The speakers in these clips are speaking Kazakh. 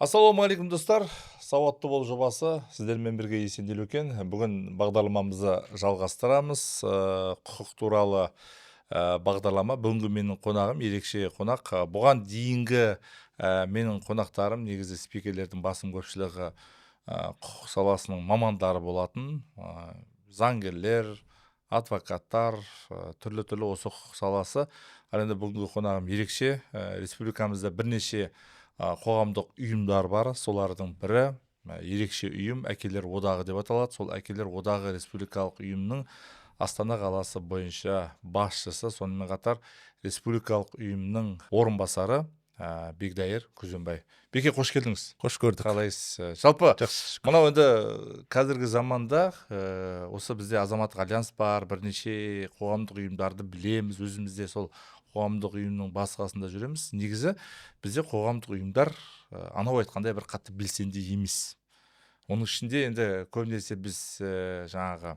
Ассалаумағалейкум, достар! «Сауатты бол» жобасы, сіздермен бірге Есен Елеукен. Бүгін бағдарламамызды жалғастырамыз. Құқық туралы бағдарлама. Бүгінгі менің қонағым ерекше қонақ. Бұған дейінгі менің қонақтарым, негізі спикерлердің басым көпшілігі құқық саласының мамандары болатын. Заңгерлер, адвокаттар, түрлі түрлі осы құқық саласы. Ал енді бүгінгі қонағым ерекше. Республикамызда бірнеше қоғамдық ұйымдар бар, солардың бірі ерекше ұйым, Әкелер одағы деп аталады. Сол Әкелер одағы республикалық ұйымның Астана қаласы бойынша басшысы, сонымен қатар республикалық ұйымның орынбасары Бегдайыр Күзембай. Беке, қош келдіңіз! Қош көрдік. Қалайсыз жалпы? Жақсы. Мынау енді қазіргі заманда осы бізде Азаматтық альянс бар, бірнеше қоғамдық ұйымдарды білеміз, өзіміз де сол қоғамдық ұйымның бас қасында жүреміз. Негізі бізде қоғамдық ұйымдар анау айтқандай бір қатты белсенді емес. Оның ішінде енді көбінесе біз жаңағы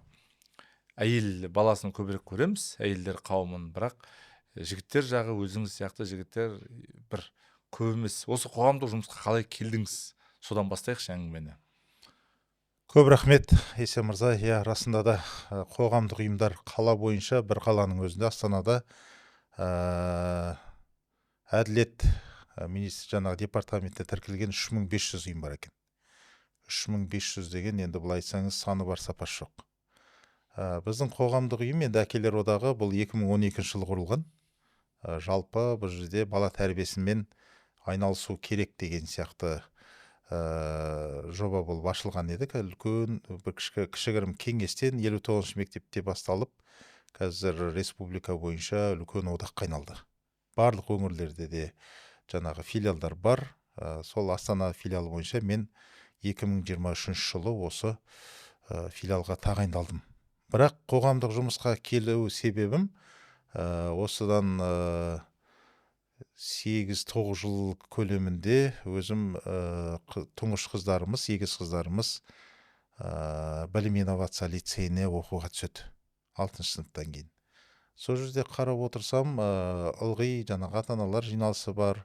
әйел баласын көбірек көреміз, әйелдер қауымын, бірақ жігіттер жағы, өзіңіз сияқты жігіттер бір көп емес. Осы қоғамдық жұмысқа қалай келдіңіз, содан бастайықшы әңгімені. Көп рахмет, Есен мырза. Иә, расында да қоғамдық ұйымдар қала бойынша, бір қаланың өзінде, Астанада әділет министр жаңағы департаментте тіркелген 3500 ұйым бар екен. 3500 деген енді былай айтсаңыз, саны бар, сапасы жоқ. Біздің қоғамдық ұйым енді, Әкелер одағы, бұл 2012 жылы құрылған. Жалпы бұл жерде бала тәрбиесімен айналысу керек деген сияқты жоба болып ашылған еді. Үлкен бір кішігірім кеңестен, 59 мектепте басталып, қазір республика бойынша үлкен одаққа айналды. Барлық өңірлерде де жаңағы филиалдар бар. Сол Астана филиалы бойынша мен 2023 жылы осы филиалға тағайындалдым. Бірақ қоғамдық жұмысқа келу себебім осыдан 8-9 жыл көлемінде өзім тұңғыш қыздарымыз, егіз қыздарымыз Білім инновация лицейіне оқуға түседі алтыншы сыныптан кейін. Сол жерде қарап отырсам, ылғи жаңағы ата аналар жиналысы бар,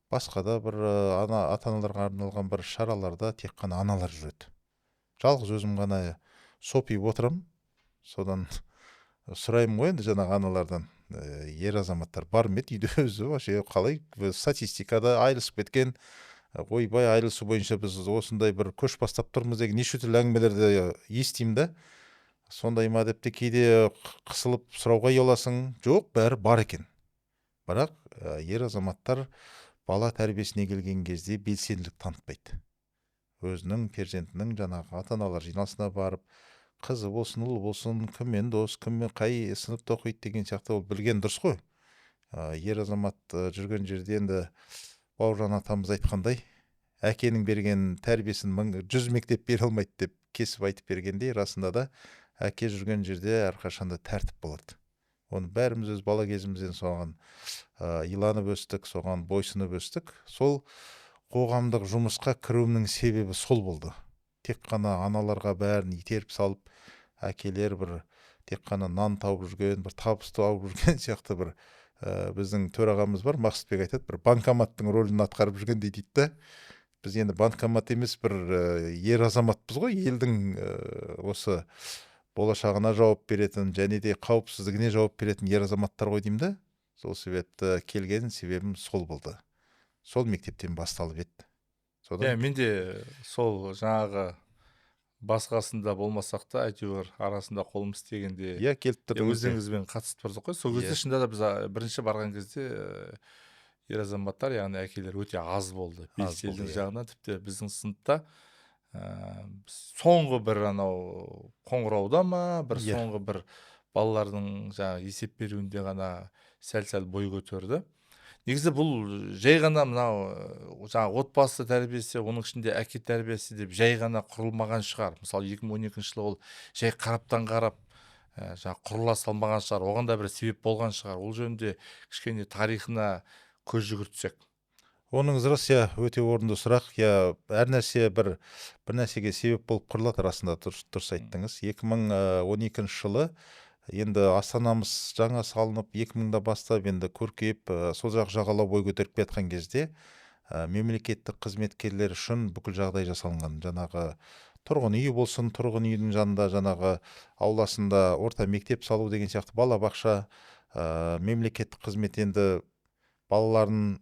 басқа да бір ана ата аналарға арналған бір шараларда тек қана аналар жүреді, жалғыз өзім ғана сопиып отырамын. Содан сұраймын ғой енді жаңағы аналардан: «Ер азаматтар бар ма еді үйде өзі вообще, қалай?» Статистикада айырылысып кеткен, ойбай, айырылысу бойынша біз осындай бір көш бастап тұрмыз деген неше түрлі әңгімелерді естимін да. Сондай ма деп те кейде қысылып сұрауға ұяласың. Жоқ, бәрі бар екен, бірақ ер азаматтар бала тәрбиесіне келген кезде белсенділік танытпайды. Өзінің перзентінің жаңағы ата аналар жиналысына барып, қызы болсын, ұлы болсын, кіммен дос, кіммен, қай сыныпта оқиды деген сияқты, ол білген дұрыс қой. Ер азамат жүрген жерде енді Бауыржан атамыз айтқандай, әкенің берген тәрбиесін мың жүз мектеп бере алмайды деп кесіп айтып бергендей, расында да әке жүрген жерде әрқашанда тәртіп болады. Оны бәріміз өз бала кезімізден соған иланып өстік, соған бойсұнып өстік. Сол қоғамдық жұмысқа кіруімнің себебі сол болды. Тек қана аналарға бәрін итеріп салып, әкелер бір тек қана нан тауып жүрген, бір табыс тауып жүрген сияқты бір біздің төрағамыз бар, Мақсұтбек, айтады, бір банкоматтың рөлін атқарып жүргендей дейді да. Біз енді банкомат емес, бір ер азаматпыз ғой, елдің осы болашағына жауап беретін және де қауіпсіздігіне жауап беретін ер азаматтар ғой деймін да. Сол себепті келген себебім сол болды, сол мектептен басталып еді. Содан Иә, мен де сол жаңағы бас қасында болмасақ та, әйтеуір арасында қолымыз тигенде Иә, келіп тұрдыңыз. Өздеріңізбен қатысып тұрдық қой сол кезде. Шынында да біз бірінші барған кезде ер азаматтар, яғни әкелер өте аз болды. Аз болды, Белсенділік иә. жағынан тіпті біздің сыныпта соңғы бір анау қоңырауда ма, бір соңғы бір балалардың жаңағы есеп беруінде ғана сәл сәл бой көтерді. Негізі бұл жай ғана мынау жаңағы отбасы тәрбиесі, оның ішінде әке тәрбиесі деп жай ғана құрылмаған шығар. Мысалы, 2012 жылы ол жай қараптан қарап жаңағы құрыла салмаған шығар, оған да бір себеп болған шығар. Ол жөнінде кішкене тарихына көз жүгіртсек. Оныңыз рас, иә, өте орынды сұрақ. Иә, әр нәрсе бір нәрсеге себеп болып құрылады, расында дұрыс айттыңыз. 2012 жылы енді астанамыз жаңа салынып, 2000-да бастап енді көркейіп, сол жақ жағалау бой көтеріп келе жатқан кезде Мемлекеттік қызметкерлер үшін бүкіл жағдай жасалынған. Жаңағы тұрғын үй болсын, тұрғын үйдің жанында жаңағы ауласында орта мектеп салу деген сияқты, балабақша, мемлекеттік қызмет енді балаларын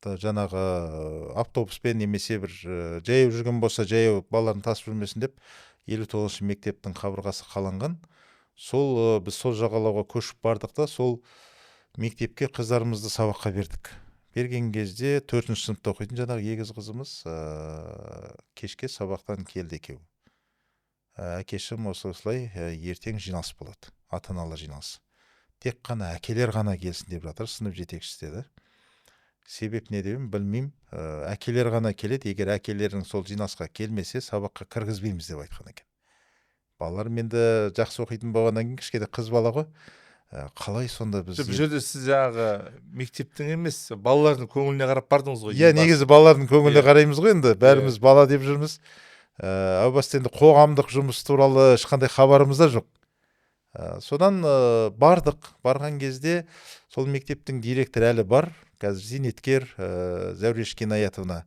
жаңағы автобуспен немесе бір жаяу жүрген болса, жаяу балаларын тасып жүрмесін деп 59 мектептің қабырғасы қаланған. Сол біз сол жағалауға көшіп бардық та, сол мектепке қыздарымызды сабаққа бердік. Берген кезде 4-ші сыныпта оқитын жаңағы егіз қызымыз кешке сабақтан келді екеуі. Әкешім, осылай ертең жиналыс болады, ата-аналар жиналысы. Тек қана әкелер ғана келсін деп жатыр сынып жетекшісі деді. Себеп не деп білмеймін. Әкелер ғана келеді, егер әкелерің сол жиналысқа келмесе, сабаққа кіргізбейміз деп айтқан екен. Балалар енді жақсы оқитын болғаннан кейін, кішкене қыз бала ғой. Қалай сонда біз... Бұл жерде сіз жаңағы мектептің емес, балалардың көңіліне қарап бардыңыз ғой. Иә, негізі балалардың көңіліне қараймыз ғой енді, бәріміз бала деп жүрміз. Әу баста енді қоғамдық жұмыс туралы ешқандай хабарымыз да жоқ. Содан бардық. Барған кезде сол мектептің директоры әлі бар, қазір зейнеткер, Зәуреш Кинаятовна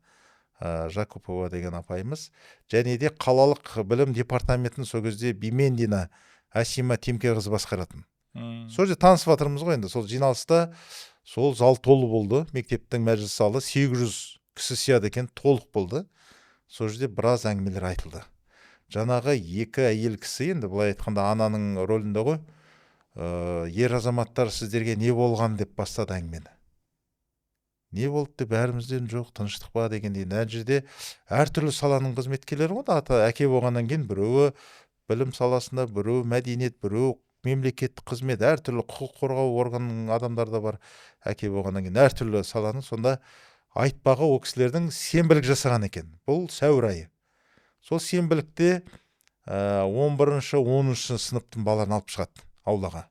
Жакупова деген апайымыз. Және де қалалық білім департаментін сол кезде Бимендина Асима Тимкеқызы басқаратын. Сол жерде танысып жатырмыз ғой енді. Сол жиналыста сол зал толы болды, мектептің мәжіліс залы 800 кісі сияды екен, толық болды. Сол жерде біраз әңгімелер айтылды. Жаңағы екі әйел кісі, енді былай айтқанда ананың рөлінде ғой, ер азаматтар сіздерге не болған деп бастады әңгімені. Не болды деп бәрімізден жоқ, тыныштық па дегендей. Әр жерде әртүрлі саланың қызметкерлері ғой, ата әке болғаннан кейін біреуі білім саласында, біреуі мәдениет, біреуі мемлекеттік қызмет, әртүрлі құқық қорғау органының адамдары да бар. Әке болғаннан кейін әртүрлі саланың. Сонда айтпағы ол кісілердің сенбілік жасаған екен. Бұл сәуір айы. Сол сенбілікте 11-ші, 10-шы сыныптың балаларын алып шығады аулаға.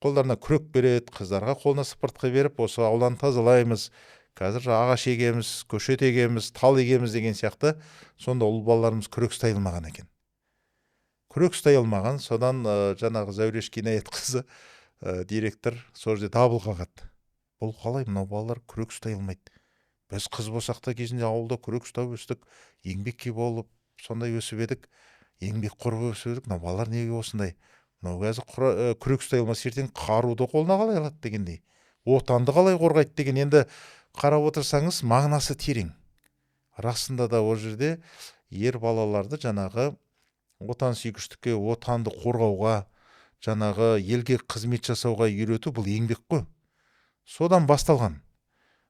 Қолдарына күрек береді, қыздарға қолына сыпыртқы беріп, осы ауланы тазалаймыз, қазір ағаш егеміз, көшет егеміз, тал егеміз деген сияқты. Сонда ұл балаларымыз күрек ұстай алмаған екен. Күрек ұстай алмаған. Содан жаңағы Зәуреш Кинаятқызы директор сол жерде дабыл қағады. Бұл қалай, мынау балалар күрек ұстай алмайды. Біз қыз болсақ та кезінде ауылда күрек ұстап өстік, еңбекке болып сондай өсіп едік, еңбекқор болып өсіп едік. Мынау балалар неге осындай? Мынау қазір күрек ұстай алмаса, ертең қаруды қолына қалай алады дегендей, отанды қалай қорғайды деген. Енді қарап отырсаңыз, мағынасы терең. Расында да ол жерде ер балаларды жаңағы отансүйгіштікке, отанды қорғауға, жаңағы елге қызмет жасауға үйрету бұл еңбек қой. Содан басталған.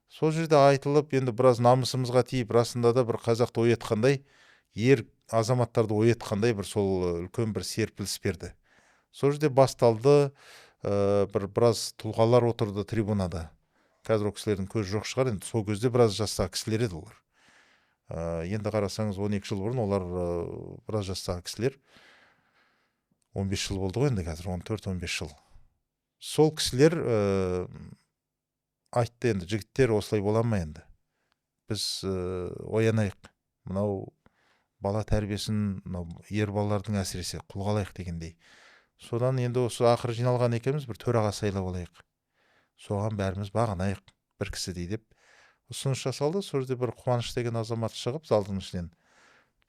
Сол жерде айтылып, енді біраз намысымызға тиіп, расында да бір қазақты оятқандай, ер азаматтарды оятқандай бір сол үлкен бір серпіліс берді. Сол жерде басталды, бір біраз тұлғалар отырды трибунада. Қазір ол кісілердің көзі жоқ шығар, енді сол кезде біраз жастағы кісілер еді олар. Енді қарасаңыз, 12 жыл бұрын олар біраз жастағы кісілер. 15 жыл болды ғой енді қазір, 14-15 жыл. Сол кісілер айтты енді, жігіттер осылай бола ма енді? Біз оянайық, мынау бала тәрбиесін, мынау ер балалардың әсіресе қолға алайық дегендей. Содан енді осы ақыры жиналған екенбіз, бір төраға сайлап алайық. Соған бәріміз бағынайық, бір кісідей деп ұсыныс жасалды. Сол жерде бір Қуаныш деген азамат шығып залдың ішінен,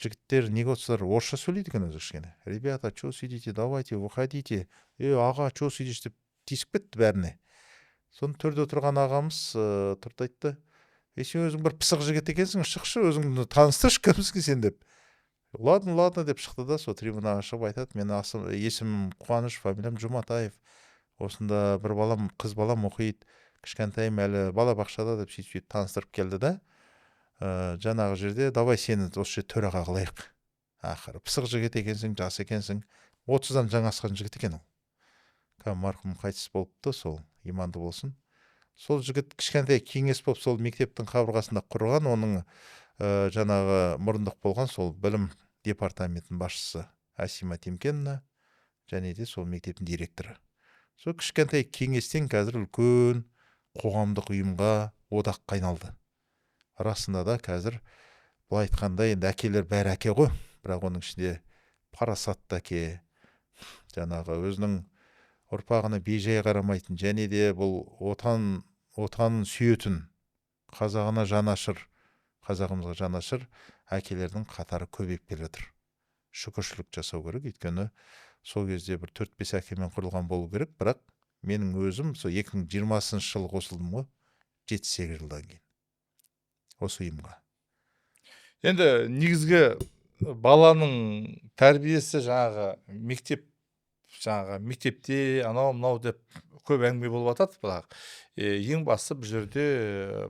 жігіттер неге отырсыздар, орысша сөйлейді екен өзі кішкене. Ребята, чё сидите, давайте, выходите. Аға, чё сидишь деп тиісіп кетті бәріне. Соны төрде отырған ағамыз тұрды айтты, сен өзің бір пысық жігіт екенсің, шықшы, өзіңді таныстыршы, кімсің сен деп. Ладно, ладно деп шықты да, сол трибунаға шығып айтады, мен есімім Қуаныш, фамилиям Жұматаев, осында бір балам, қыз балам оқиды, кішкентайым әлі балабақшада деп сөйтіп таныстырып келді да. Жаңағы жерде давай сені осы жерде төраға қылайық. Ақыры пысық жігіт екенсің, жас екенсің, 30-дан жаңа асқан жігіт екен ол. Кәдімгі марқұм қайтыс болыпты, сол иманды болсын. Сол жігіт кішкентай кеңес болып сол мектептің қабырғасында құрған, оның жаңағы мұрындық болған сол білім департаментінің басшысы Асима Тимкенна және де сол мектептің директоры. Сол кішкентай кеңестен қазір үлкен қоғамдық ұйымға, одаққа айналды. Расында да қазір былай айтқанда енді әкелер бәрі әке ғой, бірақ оның ішінде парасатты әке, жаңағы өзінің ұрпағына бейжай қарамайтын және де бұл отанын сүйетін, Қазағына жанашыр, қазағымызға жанашыр әкелердің қатары көбейіп келе жатыр. Шүкіршілік жасау керек, өйткені сол кезде бір 4-5 әкемен құрылған болу керек, бірақ менің өзім сол 2020 жылы қосылдым ғой, 7-8 жылдан кейін осы ұйымға. Енді негізгі баланың тәрбиесі жаңағы мектеп, жаңағы мектепте анау мынау деп көп әңгіме болып жатады, бірақ ең бастысы бұл жерде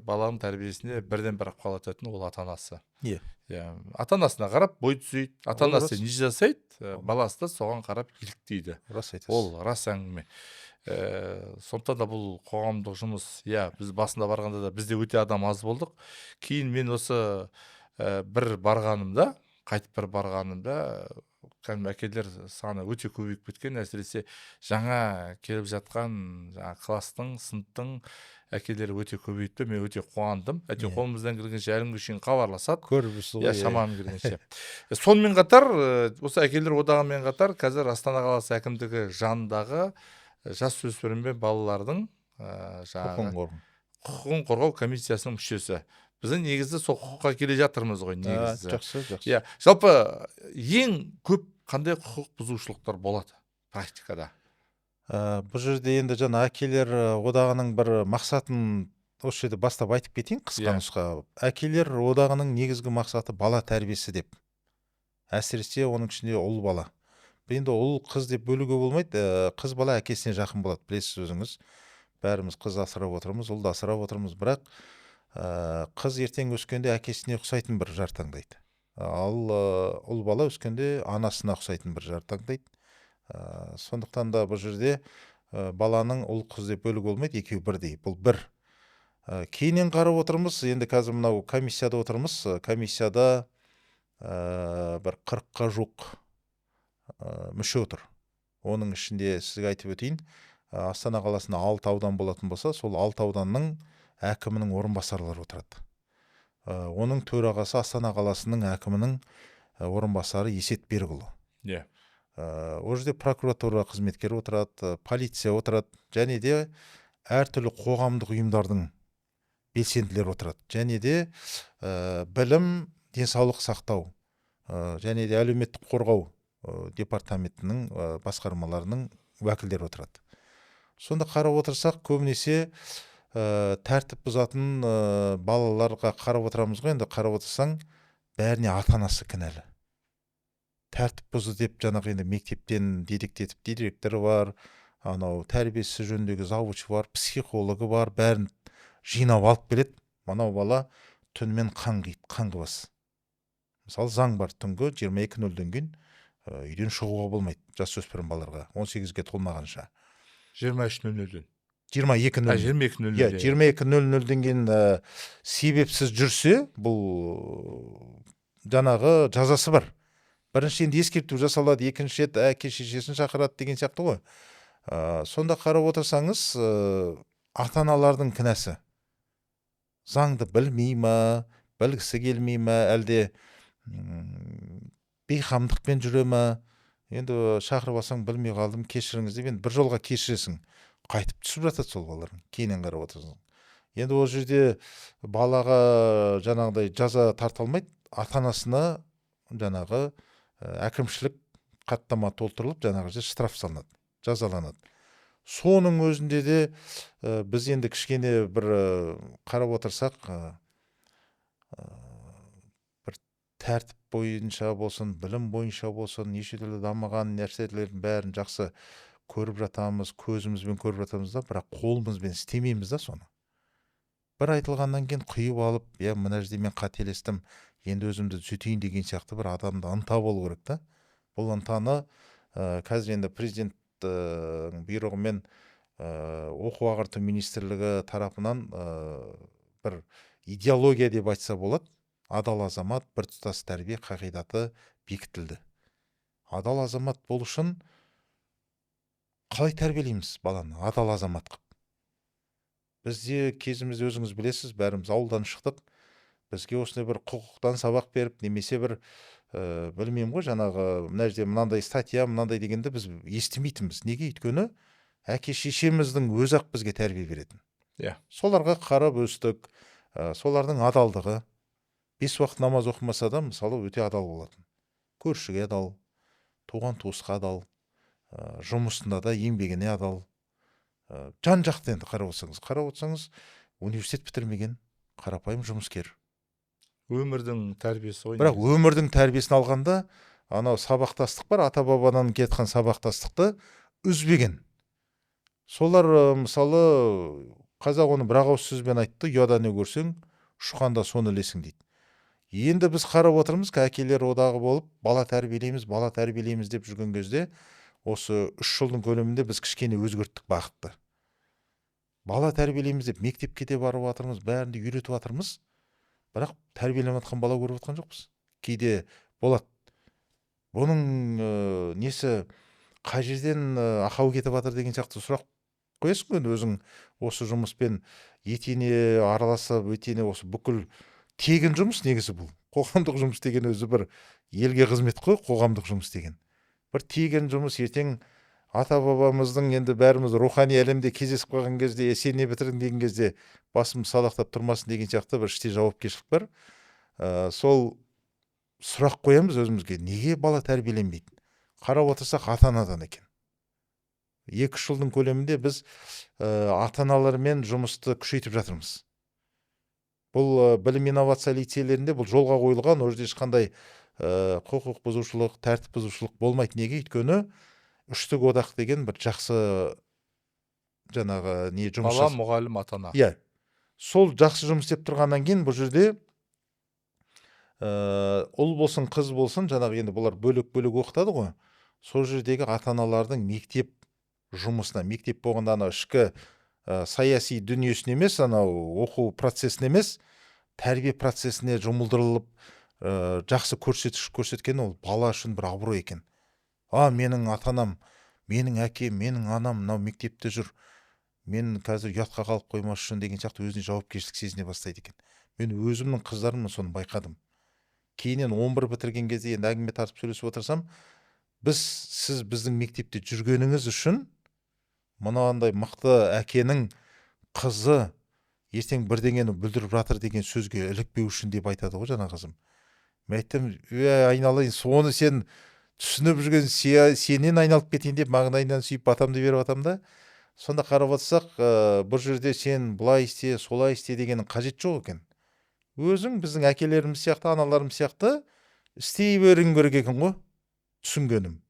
баланың тәрбиесіне бірден бір ықпал ететін ол ата анасы. Иә. Иә, ата анасына қарап бой түзейді, ата анасы Рас. не жасайды, баласы да соған қарап еліктейді. Рас айтасыз. Ол рас әңгіме. Сондықтан да бұл қоғамдық жұмыс, иә, біз басында барғанда да бізде өте адам аз болдық. Кейін мен осы бір барғанымда, қайтып бір барғанымда, кәдімгі әкелер саны өте көбейіп кеткен, әсіресе жаңа келіп жатқан жаңа класстың, сыныптың әкелері өте көбейіпті. Мен өте қуандым. Әйтеуір қолымыздан келгенше, әлі күнге шейін хабарласады. Көріп жүрсіз ғой. Иә, шамам келгенше. Сонымен қатар осы әкелер одағымен қатар қазір Астана қаласы әкімдігі жанындағы жасөспірім мен балалардың Құқығын жаңағы қорғау. құқығын қорғау комиссиясының мүшесі. Біздің негізі сол құқыққа келе жатырмыз ғой негізі. Жақсы, жақсы. Иә, жалпы ең көп қандай құқық бұзушылықтар болады практикада? Бұл жерде енді жаңа әкелер одағының бір мақсатын осы жерде бастап айтып кетейін қысқа нұсқа. Әкелер одағының негізгі мақсаты бала тәрбиесі деп. Әсіресе оның ішінде ұл бала. Енді ұл қыз деп бөлуге болмайды. Қыз бала әкесіне жақын болады, білесіз өзіңіз. Бәріміз қыз асырап отырмыз, ұлды асырап отырмыз, бірақ қыз ертең өскенде әкесіне ұқсайтын бір жар таңдайды. Ал ұл бала өскенде анасына ұқсайтын бір жар таңдайды. Сондықтан да бұл жерде баланың ұл қыз деп бөлуге болмайды, екеуі бірдей. Бұл бір. Кейіннен қарап отырмыз, енді қазір мынау комиссияда отырмыз. Комиссияда бір 40-қа жуық мүше отыр. Оның ішінде сізге айтып өтейін, Астана қаласында 6 аудан болатын болса, сол 6 ауданның әкімінің орынбасарлары отырады. Оның төрағасы Астана қаласының әкімінің орынбасары Есет Берікұлы. Ол жерде прокуратура қызметкері отырады, полиция отырады, және де әртүрлі қоғамдық ұйымдардың белсенділері отырады, және де білім, денсаулық сақтау, және де әлеуметтік қорғау департаментінің басқармаларының уәкілдері отырады. Сонда қарап отырсақ, көбінесе тәртіп бұзатын балаларға қарап отырамыз ғой. Енді қарап отырсаң, бәріне ата-анасы кінәлі. Тәртіп бұзды деп жаңағы енді мектептен дедектетіп директоры бар, анау тәрбиесі жөніндегі завуч бар, психологы бар, бәрін жинап алып келеді. Мынау бала түнімен қаңғиды, қаңғыбас. Мысалы, заң бар, түнгі 22:00-ден кейін үйден шығуға болмайды жасөспірім балаларға, 18-ге толмағанша. 23:00-ден. 22:00. 22:00. Иә, 22:00-ден кейін себепсіз жүрсе, бұл жаңағы жазасы бар. Бірінші енді ескерту жасалады, екінші рет әке шешесін шақырады деген сияқты ғой. Сонда қарап отырсаңыз, ата-аналардың кінәсі. Заңды білмей ма, білгісі келмей ма, әлде бейқамдықпен жүре ма? Енді шақырып алсаң, білмей қалдым, кешіріңіз деп енді бір жолға кешіресің. Қайтып түсіп жатады сол балалар. Кейіннен қарап отырсың. Енді ол жерде балаға жаңағыдай жаза тарта алмайды, ата-анасына жаңағы әкімшілік хаттама толтырылып, жаңағы жерде штраф салынады, жазаланады. Соның өзінде де біз енді кішкене бір қарап отырсақ, бір тәртіп бойынша болсын, білім бойынша болсын, неше түрлі дамыған нәрселердің бәрін жақсы көріп жатамыз, көзімізбен көріп жатамыз да, бірақ қолымызбен істемейміз да соны. Бір айтылғаннан кейін құйып алып, иә, мына жерде мен қателестім, енді өзімді түзетейін деген сияқты бір адамда ынта болу керек та. Бұл ынтаны қазір енді президенттің бұйрығымен оқу ағарту министрлігі тарапынан бір идеология деп айтса болады, адал азамат, біртұтас тәрбие қағидаты бекітілді. Адал азамат болу үшін қалай тәрбиелейміз баланы адал азамат қылып? Бізде кезімізде өзіңіз білесіз, бәріміз ауылдан шықтық. Бізге осындай бір құқықтан сабақ беріп, немесе бір білмеймін ғой, жаңағы мына жерде мынандай статья, мынандай дегенді біз естімейтінбіз. Неге? Өйткені әке шешеміздің өзі ақ бізге тәрбие беретін. Иә. Соларға қарап өстік. Солардың адалдығы, 5 уақыт намаз оқымаса да, мысалы, өте адал болатын. Көршіге адал, туған туысқа адал, жұмысында да еңбегіне адал. Жан жақты енді қарап отырсаңыз, университет бітірмеген қарапайым жұмыскер. Өмірдің тәрбиесі ғой. Бірақ өмірдің тәрбиесін алғанда анау сабақтастық бар, ата-бабадан кеткен сабақтастықты үзбеген. Солар, мысалы, қазақ оны бір ауыз сөзбен айтты: ұяда не көрсең, ұшқанда соны ілесің дейді. Енді біз қарап отырмыз, әкелер одағы болып, бала тәрбиелейміз, бала тәрбиелейміз деп жүрген кезде, осы 3 жылдың көлемінде біз кішкене өзгерттік бағытты. Бала тәрбиелейміз деп мектепке де барып жатырмыз, бәрін де үйретіп жатырмыз. Бірақ тәрбиеленіп жатқан бала көріп жатқан жоқпыз. Кейде болады. Бұның несі қай жерден ақау кетіп жатыр деген сияқты сұрақ қоясың ғой. Енді өзің осы жұмыспен етене араласып, етене осы бүкіл тегін жұмыс негізі бұл. Қоғамдық жұмыс деген өзі бір елге қызмет қой, қоғамдық жұмыс деген. Бір тегін жұмыс. Ертең ата-бабамыздың енді бәріміз рухани әлемде кездесіп қалған кезде, сен не бітірдің деген кезде басым салақтап тұрмасын деген сияқты бір іште жауапкершілік бар. Сол сұрақ қоямыз өзімізге, неге бала тәрбиеленбейді? Қарап отырсақ, ата-анадан екен. 2 жылдың көлемінде біз ата-аналармен жұмысты күшейтіп жатырмыз. Бұл білім инновация лицейлерінде бұл жолға қойылған, ол жерде ешқандай құқық бұзушылық, тәртіп бұзушылық болмайды. Неге? Өйткені үштік одақ деген бір жақсы жаңағы не жұмыс. Бала, мұғалім, ата-ана. Иә. Сол жақсы жұмыс істеп тұрғаннан кейін бұл жерде ұл болсын, қыз болсын, жаңағы енді бұлар бөлек-бөлек оқытады ғой. Сол жердегі ата-аналардың мектеп жұмысына, мектеп болғанда анау ішкі саяси дүниесіне емес, анау оқу процесіне емес, тәрбие процесіне жұмылдырылып, жақсы көрсеткіш көрсеткен ол бала үшін бір абырой екен. А, менің ата-анам, менің әкем, менің анам мынау мектепте жүр. Мен қазір ұятқа қалып қоймас үшін деген сияқты өзіне жауапкершілік сезіне бастайды екен. Мен өзімнің қыздарымнан соны байқадым. Кейіннен 11 бітірген кезде енді әңгіме тартып сөйлесіп отырсам, сіз біздің мектепте жүргеніңіз үшін мынандай мықты әкенің қызы ертең бірдеңені бүлдіріп жатыр деген сөзге ілікпеу үшін деп айтады ғой жаңа қызым. Мен айттым, айналайын, соны сен түсініп жүрген сенен айналып кетейін деп маңдайынан сүйіп батамды беріп атам да. Сонда қарап отырсақ, бұл жерде сен былай істе, солай істе дегеннің қажеті жоқ екен. Өзің біздің әкелеріміз сияқты, аналарымыз сияқты істей беруің керек екен ғой, түсінгенім.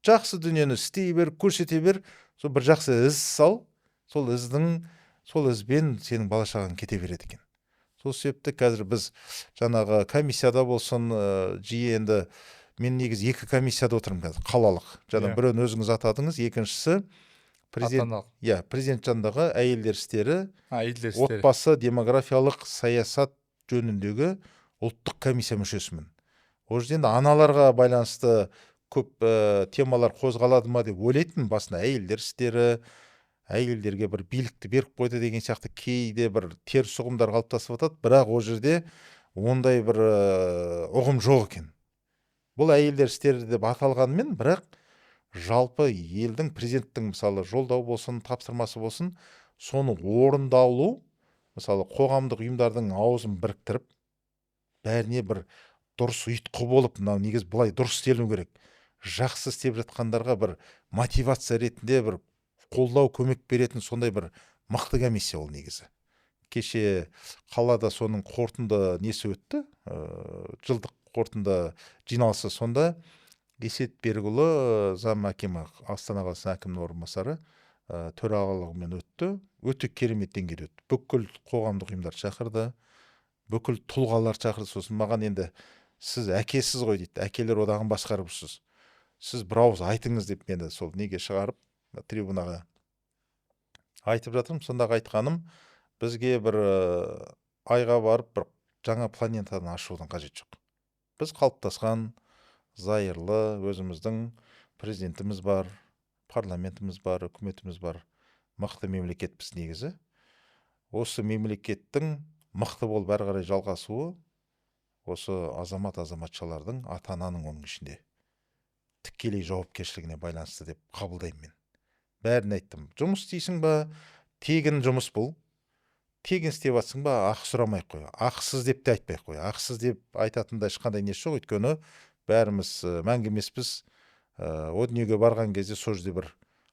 Жақсы дүниені істей бер, көрсете бер, сол бір жақсы із сал, сол ізбен сенің бала шағаң кете береді екен. Сол себепті қазір біз жаңағы комиссияда болсын, жиі енді мен негізі 2 комиссияда отырмын қазір, қалалық. Жаңа біреуін өзіңіз атадыңыз, екіншісі президент, иә, президент жанындағы әйелдер істері, отбасы, демографиялық саясат жөніндегі ұлттық комиссия мүшесімін. Ол жерде енді аналарға байланысты көп темалар қозғалады ма деп ойлайтынмын басында. Әйелдер істері, әйелдерге бір билікті беріп қойды деген сияқты кейде бір теріс ұғымдар қалыптасып жатады, бірақ ол жерде ондай бір ұғым жоқ екен. Бұл әйелдер істері деп аталғанымен, бірақ жалпы елдің, президенттің мысалы жолдау болсын, тапсырмасы болсын, соны орындалу, мысалы қоғамдық ұйымдардың аузын біріктіріп, бәріне бір дұрыс ұйытқы болып, мынау негізі былай дұрыс істеліну керек. Жақсы істеп жатқандарға бір мотивация ретінде бір қолдау, көмек беретін сондай бір мықты комиссия ол негізі. Кеше қалада соның қорытынды несі өтті, жылдық қорытынды жиналысы. Сонда Есет Берікұлы, зам әкімі, Астана қаласының әкімінің орынбасары, төрағалығымен өтті. Өте керемет деңгейде өтті. Бүкіл қоғамдық ұйымдар шақырды, бүкіл тұлғалар шақырды. Сосын маған енді сіз әкесіз ғой дейді, әкелер одағын басқарып жүрсіз, сіз бір ауыз айтыңыз деп мені сол неге шығарып трибунаға айтып жатырмын. Сондағы айтқаным, бізге бір айға барып бір жаңа планетаны ашудың қажеті жоқ. Біз қалыптасқан, зайырлы, өзіміздің президентіміз бар, парламентіміз бар, үкіметіміз бар, мықты мемлекетпіз негізі. Осы мемлекеттің мықты болып әрі қарай жалғасуы осы азамат-азаматшалардың, ата-ананың оның ішінде тікелей жауапкершілігіне байланысты деп қабылдаймын мен. Бәрін айттым. Жұмыс істейсің ба? Тегін жұмыс бұл. Тегін істеп жатсың ба, ақы сұрамай ақ қой, ақысыз деп те айтпай ақ қой. Ақысыз деп айтатын да ешқандай несі жоқ, өйткені бәріміз мәңгі емеспіз. О дүниеге барған кезде сол жерде бір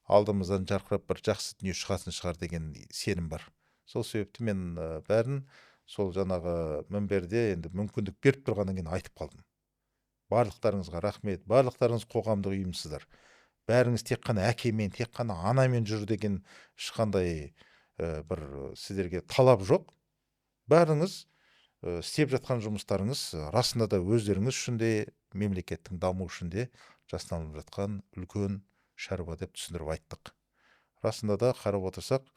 алдымыздан жарқырап бір жақсы дүние шығатын шығар деген сенім бар. Сол себепті мен бәрін сол жаңағы мінберде енді мүмкіндік беріп тұрғаннан кейін айтып қалдым. Барлықтарыңызға рахмет, барлықтарыңыз қоғамдық ұйымсыздар, бәріңіз тек қана әкемен, тек қана анамен жүр деген ешқандай бір сіздерге талап жоқ. Бәріңіз істеп жатқан жұмыстарыңыз расында да өздеріңіз үшін де, мемлекеттің дамуы үшін де жасалынып жатқан үлкен шаруа деп түсіндіріп айттық. Расында да қарап отырсақ,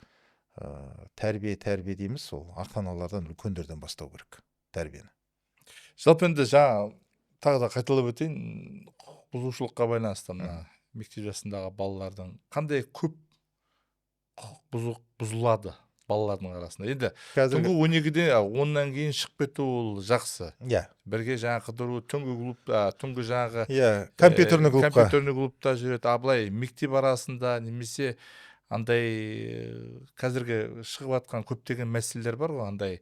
тәрбие тәрбие дейміз, сол ата аналардан, үлкендерден бастау керек тәрбиені. Жалпы енді жаңа тағы да қайталап өтейін, құқық бұзушылыққа байланысты мына мектеп жасындағы балалардың қандай көп құқық бұзылады балалардың арасында енді? Қазіргі Түнгі 12-де, 10-нан кейін шығып кету ол жақсы. Бірге жаңағы қыдыру, түнгі клуб, түнгі жаңағы Иә, компьютерный клубқа. Компьютерный клубта жүреді. А былай мектеп арасында немесе андай қазіргі шығып жатқан көптеген мәселелер бар ғой андай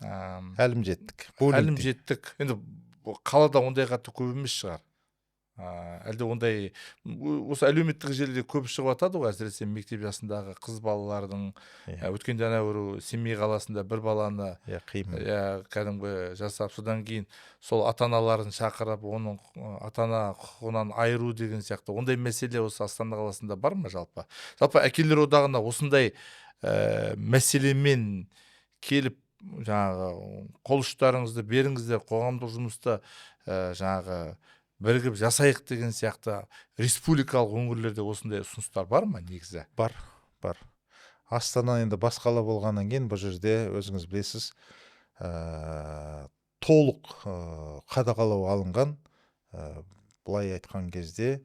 Әлімжеттік. Әлімжеттік. Енді бұл қалада ондай қатты көп емес шығар, әлде ондай осы әлеуметтік желіде көп шығып жатады ғой, әсіресе мектеп жасындағы қыз балалардың. Өткенде ана бір Семей қаласында бір баланы Иә, қиын. Иә, кәдімгі жасап, содан кейін сол ата аналарын шақырып, оның ата ана құқығынан айыру деген сияқты ондай мәселе осы Астана қаласында бар ма жалпы? Жалпы әкелер одағына осындай мәселемен келіп, жаңағы қол ұштарыңызды беріңіздер, қоғамдық жұмысты жаңағы бірігіп жасайық деген сияқты республикалық өңірлерде осындай ұсыныстар бар ма негізі? Бар, бар. Астана енді бас қала болғаннан кейін бұл жерде, өзіңіз білесіз, толық қадағалау алынған. Былай айтқан кезде,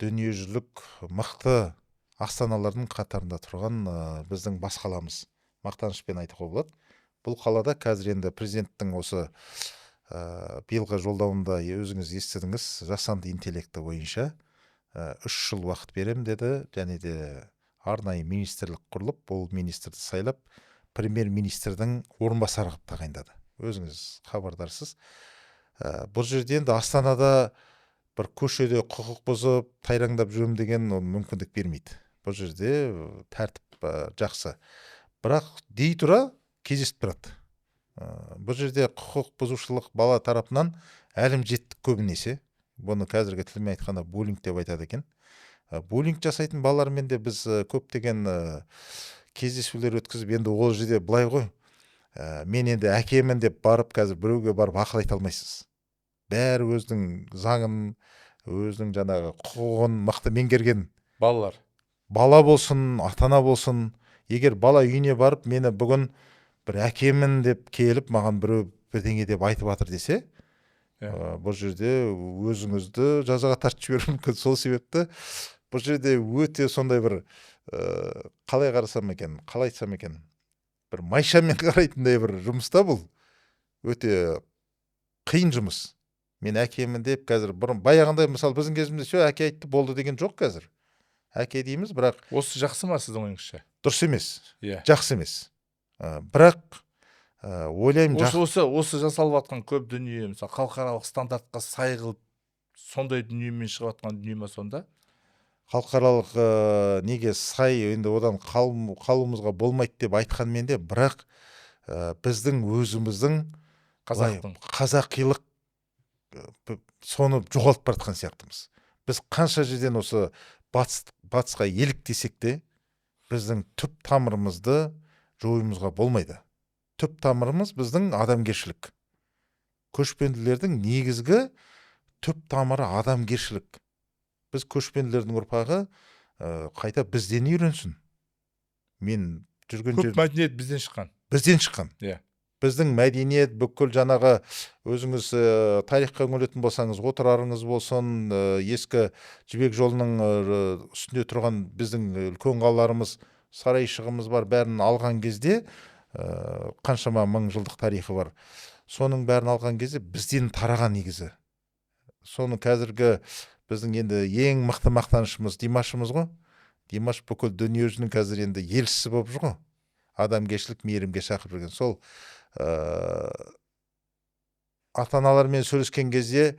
дүниежүзілік мықты астаналардың қатарында тұрған біздің бас қаламыз, мақтанышпен айтуға болады. Бұл қалада қазір енді президенттің осы биылғы жолдауында өзіңіз естідіңіз, жасанды интеллекті бойынша 3 жыл уақыт беремін деді және де арнайы министрлік құрылып, бұл министрді сайлап, премьер министрдің орынбасары қылып тағайындады, өзіңіз хабардарсыз. Бұл жерде енді Астанада бір көшеде құқық бұзып тайраңдап жүремін деген ол мүмкіндік бермейді. Бұл жерде тәртіп жақсы, бірақ дей тұра кездесіп тұрады. Бұл жерде құқық бұзушылық бала тарапынан әлімжеттік көбінесе, бұны қазіргі тілмен айтқанда буллинг деп айтады екен. Буллинг жасайтын балалармен де біз көптеген кездесулер өткізіп, енді ол жерде былай ғой, мен енді әкемін деп барып, қазір біреуге барып ақыл айта алмайсыз. Бәрі өзінің заңын, өзінің жаңағы құқығын мықты меңгерген. Балалар. Бала болсын, ата ана болсын, егер бала үйіне барып, мені бүгін бір әкемін деп келіп, маған біреу бірдеңе деп айтып жатыр десе, бұл жерде өзіңізді жазаға тартып жіберуі мүмкін. Сол себепті бұл жерде өте сондай бір қалай қарасам екен, қалай айтсам екен, бір майшамен қарайтындай бір жұмыс та. Бұл өте қиын жұмыс. Мен әкемін деп қазір, бұрын баяғындай, мысалы, біздің кезімізде все, әке айтты, болды деген жоқ. Қазір әке дейміз, бірақ Осы жақсы ма сіздің ойыңызша? Дұрыс емес. Жақсы емес. Бірақ ойлаймын, Осы жасалып жатқан көп дүние, мысалы, халықаралық стандартқа сай қылып, сондай дүниемен шығып жатқан дүние ма сонда? Халықаралық неге сай, енді одан қалуымызға болмайды деп айтқанмен де, бірақ біздің өзіміздің былай Қазақтың қазақилық соны жоғалтып бара жатқан сияқтымыз. Біз қанша жерден осы батысқа еліктесек те, біздің түп тамырымызды жоюымызға болмайды. Түп тамырымыз біздің адамгершілік. Көшпенділердің негізгі түп тамыры адамгершілік. Біз көшпенділердің ұрпағы, қайта бізден үйренсін. Мен жүрген Көп жер мәдениет бізден шыққан. Бізден шыққан. Біздің мәдениет бүкіл жаңағы, өзіңіз тарихқа үңілетін болсаңыз, Отырарыңыз болсын, ескі Жібек жолының үстінде тұрған біздің үлкен қалаларымыз, Сарайшығымыз бар, бәрін алған кезде, қаншама мың жылдық тарихы бар, соның бәрін алған кезде бізден тараған негізі. Соны қазіргі біздің енді ең мықты мақтанышымыз Димашымыз ғой. Димаш бүкіл дүниежүзінің қазір енді елшісі болып жүр ғой. Адамгершілік, мейірімге шақырып жүрген. Сол ата аналармен сөйлескен кезде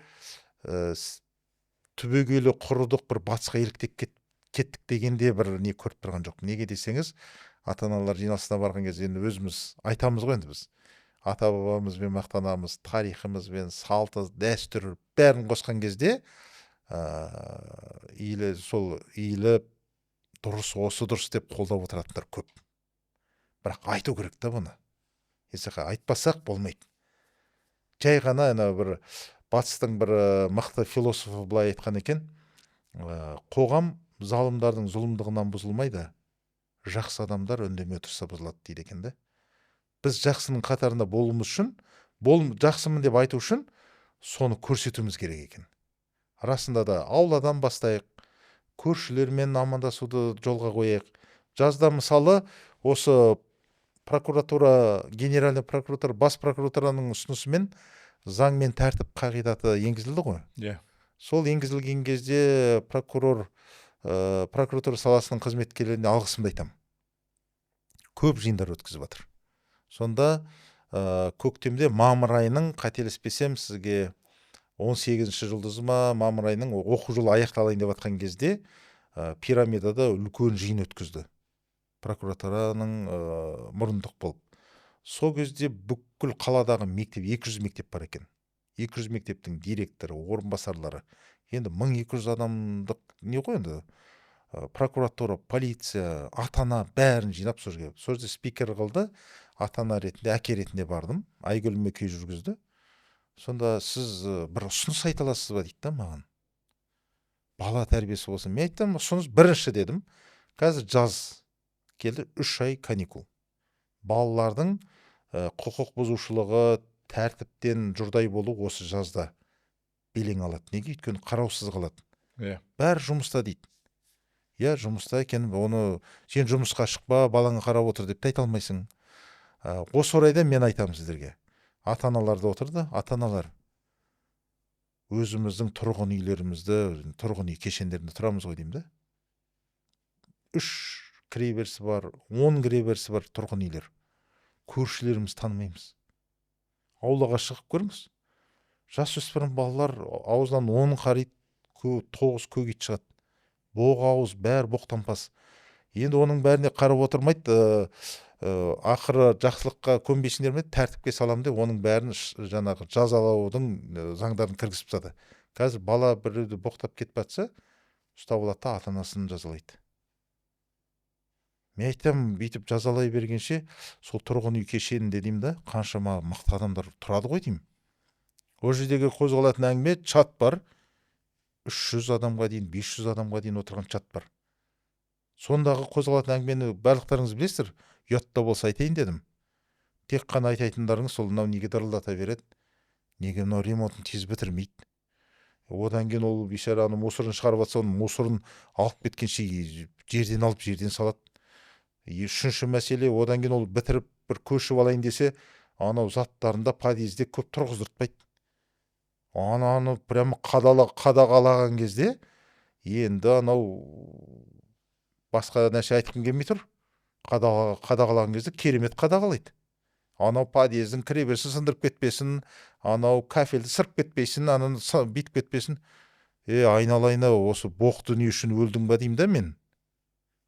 түбегейлі құрыдық, бір батысқа еліктеп кеттік дегенде бір не көріп тұрған жоқпын. Неге десеңіз, ата аналар жиналысына барған кезде енді өзіміз айтамыз ғой, енді біз ата бабамызбен мақтанамыз, тарихымызбен, салты, дәстүр, бәрін қосқан кезде сол иіліп, дұрыс, осы дұрыс деп қолдап отыратындар көп. Бірақ айту керек та бұны. Есеқа, айтпасақ болмайды. Жай ғана ана бір батыстың бір мықты философы былай айтқан екен: қоғам залымдардың зұлымдығынан бұзылмайды, жақсы адамдар үндемей отырса бұзылады дейді екен да. Біз жақсының қатарында болуымыз үшін, жақсымын деп айту үшін соны көрсетуіміз керек екен. Расында да, ауладан бастайық, көршілермен амандасуды жолға қояйық. Жазда, мысалы, осы прокуратура, генеральный прокуратура, бас прокуратураның ұсынысымен заң мен тәртіп қағидаты енгізілді ғой. Иә. Сол енгізілген кезде прокуратура саласының қызметкерлеріне алғысымды айтамын, көп жиындар өткізіп жатыр. Сонда көктемде, мамыр айының, қателеспесем, сізге 18 жұлдызы ма, мамыр айының оқу жылы аяқталайын деп жатқан кезде пирамидада үлкен жиын өткізді прокуратураның мұрындық болып. Сол кезде бүкіл қаладағы мектеп, 200 мектеп бар екен, 200 мектептің директоры, орынбасарлары, енді 1200 адамдық не ғой енді, прокуратура, полиция, ата ана бәрін жинап, сол жерге, сол жерде спикер қылды. Ата ана ретінде, әке ретінде бардым. Айгүл Мөкей жүргізді. Сонда сіз бір ұсыныс айта аласыз ба дейді да маған, бала тәрбиесі болсын. Мен айттым, ұсыныс бірінші дедім, қазір жаз келді, 3 ай каникул, балалардың құқық бұзушылығы, тәртіптен жұрдай болу осы жазда белең алады. Неге? Өйткені қараусыз қалады. Бәрі жұмыста дейді. Иә, жұмыста екен, оны сен жұмысқа шықпа, балаңа қарап отыр деп те айта алмайсың. Осы орайда мен айтамын сіздерге, ата аналар да отырды, ата аналар, өзіміздің тұрғын үйлерімізді, тұрғын үй кешендерінде тұрамыз ғой деймін да, үш кіреберісі бар, 10 кіреберісі бар тұрғын үйлер, көршілерімізді танымаймыз. Аулаға шығып көріңіз, жасөспірім балалар аузынан 10 қариды, тоғыз көк ит шығады, боқ ауыз, бәрі боқтампаз. Енді оның бәріне қарап отырмайды, ақыры жақсылыққа көнбейсіңдер ме, тәртіпке саламын деп, оның бәрін жаңағы жазалаудың заңдарын кіргізіп тастады. Қазір бала біреуді боқтап кетіп жатса, ұстап алады да, ата анасын жазалайды. Мен айтамын, бүйтіп жазалай бергенше, сол тұрғын үй кешенінде деймін да, қаншама мықты адамдар тұрады ғой деймін. Ол жердегі қозғалатын әңгіме, чат бар, 300 адамға дейін, 500 адамға дейін отырған чат бар. Сондағы қозғалатын әңгімені барлықтарыңыз білесіздер, ұят та болса айтайын дедім. Тек қана айтатындарыңыз сол: мынау неге дырылдата береді, неге мынау ремонтын тез бітірмейді, одан кейін ол бейшараның мусорын шығарып жатса, оның мусорын алып кеткенше жерден алып, жерден салады. И үшінші мәселе, одан кейін ол бітіріп, бір көшіп алайын десе, анау заттарын да подъезде көп тұрғыздыртпайды. Ананы прямо қадағалаған кезде, енді анау басқа нәрсе айтқым келмей тұр, қадағалаған кезде керемет қадағалайды. Анау подъездің кіреберісін сындырып кетпесін, анау кафельді сырып кетпесін, ананы бүйтіп кетпесін. Е, айналайын ау, осы боқ дүние үшін өлдің ба деймін да мен.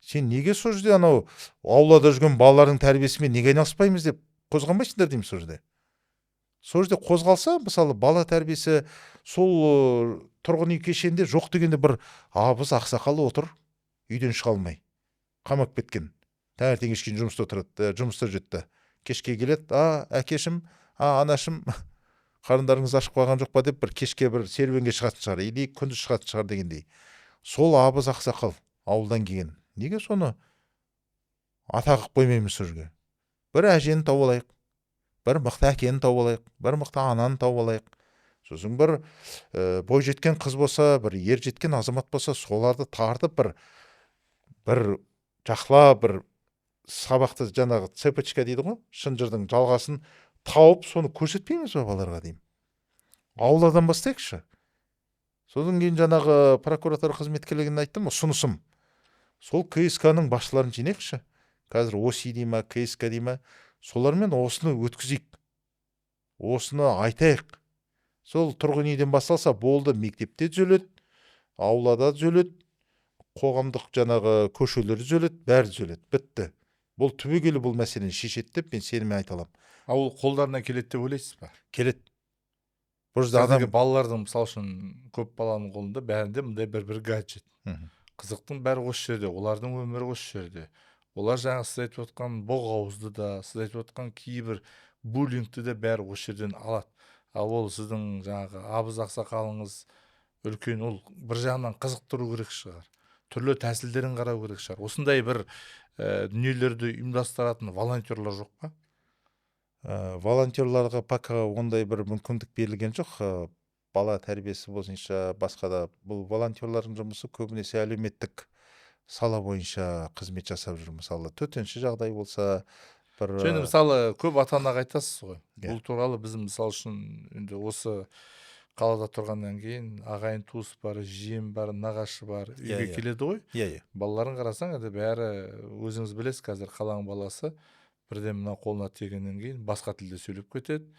Сен неге сол жерде анау аулада жүрген балалардың тәрбиесімен неге айналыспаймыз деп қозғамайсыңдар деймін сол жерде. Сол жерде қозғалса, мысалы, бала тәрбиесі, сол тұрғын үй кешенінде жоқ дегенде бір абыз ақсақал отыр, үйден шыға алмай қамап кеткен, таңертең кешке дейін жұмыста отырады, жұмыста жүреді да, кешке келеді: «А, әкешім, а, анашым, қарындарыңыз ашып қалған жоқ па?» – деп, бір кешке бір серуенге шығатын шығар или күндіз шығатын шығар дегендей. Сол абыз ақсақал ауылдан келген, неге соны ата қылып қоймаймыз сол жерге? Бір әжені тауып алайық, бір мықты әкені тауып алайық, бір мықты ананы тауып алайық. Сосын бір бойжеткен қыз болса, бір ер жеткен азамат болса, соларды тартып, бір жақсылап бір сабақты, жаңағы цепочка дейді ғой, шынжырдың жалғасын тауып, соны көрсетпейміз ба балаларға деймін. Ауладан бастайықшы. Содан кейін жаңағы прокуратура қызметкерлеріне айттым, ұсынысым: сол КСК ның басшыларын жинайықшы. Қазір ОСИ дей ма, КСК дей ма, солармен осыны өткізейік, осыны айтайық. Сол тұрғын үйден басталса болды, мектепте түзеледі, аулада түзеледі, қоғамдық жаңағы көшелер түзеледі, бәрі түзеледі, бітті. Бұл түбегейлі бұл мәселені шешеді деп мен сеніммен айта аламын. А ол қолдарына келеді деп ойлайсыз ба? Келеді. Бұл жерде адам, балалардың, мысалы үшін, көп баланың қолында бәрінде мындай бір гаджет. Қызықтың бәрі осы жерде, олардың өмірі осы жерде. Олар жаңа сіз айтып отқан боғауызды да, сіз айтып отқан кейбір буллингті де бәрі осы жерден алады. Ал ол сіздің жаңағы абыз ақсақалыңыз үлкен, ол бір жағынан қызықтыру керек шығар, түрлі тәсілдерін қарау керек шығар. Осындай бір дүниелерді ұйымдастыратын волонтерлар жоқ па? Волонтерларға пока ондай бір мүмкіндік берілген жоқ. Бала тәрбиесі бойынша, басқа да бұл волонтерлардың жұмысы көбінесе әлеуметтік сала бойынша қызмет жасап жүр. Мысалы, төтенше жағдай болса бір. Және мысалы, көп ата анаға айтасыз ғой бұл туралы. Біз, мысалы үшін, енді осы қалада тұрғаннан кейін ағайын туыс бар, жиен бар, нағашы бар, үйге келеді ғой. иә иә Балаларын қарасаң, енді бәрі, өзіңіз білесіз, қазір қаланың баласы бірден мына қолына тигеннен кейін басқа тілде сөйлеп кетеді,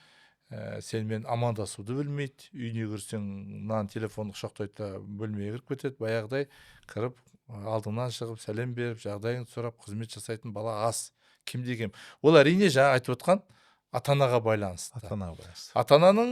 сенімен амандасуды білмейді. Үйіне кірсең, мынаны, телефонды құшақтайды да бөлмеге кіріп кетеді. Баяғыдай кіріп, алдыңнан шығып, сәлем беріп, жағдайыңды сұрап, қызмет жасайтын бала аз, кемде кем. Ол, әрине, жаңа айтып отқан ата анаға байланысты. Ата анаға байланысты. Ата ананың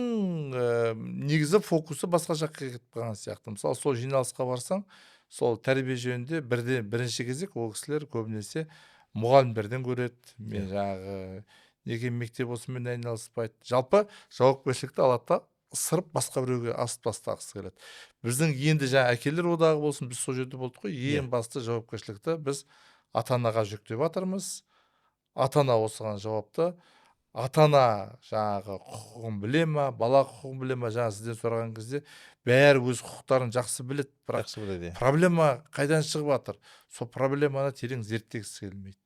негізі фокусы басқа жаққа кетіп қалған сияқты. Мысалы, сол жиналысқа барсаң, сол тәрбие жөнінде бірде бірінші кезек ол кісілер көбінесе мұғалімдерден көреді. Мен жаңағы неге мектеп осымен айналыспайды? Жалпы жауапкершілікті алады да, ысырып, басқа біреуге асып тастағысы келеді. Біздің енді жаңа әкелер одағы болсын, біз сол жерде болдық қой. Ең басты жауапкершілікті біз ата анаға жүктеп жатырмыз. Ата ана осыған жауапты. Ата ана жаңағы құқығын біле ма, бала құқығын біле ма? Жаңа сізден сұраған кезде бәрі өз құқықтарын жақсы біледі, бірақ Жақсы біледі, иә. проблема қайдан шығып жатыр, сол проблеманы терең зерттегісі келмейді.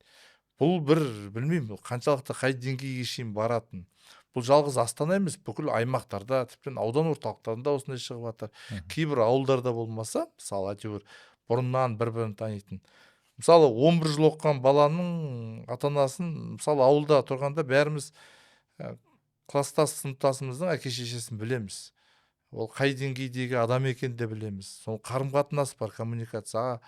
Бұл бір, білмеймін, бұл қаншалықты, қай деңгейге шейін баратын. Бұл жалғыз Астана емес, бүкіл аймақтарда, тіптен аудан орталықтарында осындай шығып жатыр. Кейбір ауылдарда болмаса, мысалы, әйтеуір бұрыннан бір бірін танитын, мысалы, 11 жыл оқыған баланың ата анасын, мысалы, ауылда тұрғанда бәріміз класстас, сыныптасымыздың әке шешесін білеміз, ол қай деңгейдегі адам екенін де білеміз. Сол қарым қатынас бар, коммуникация.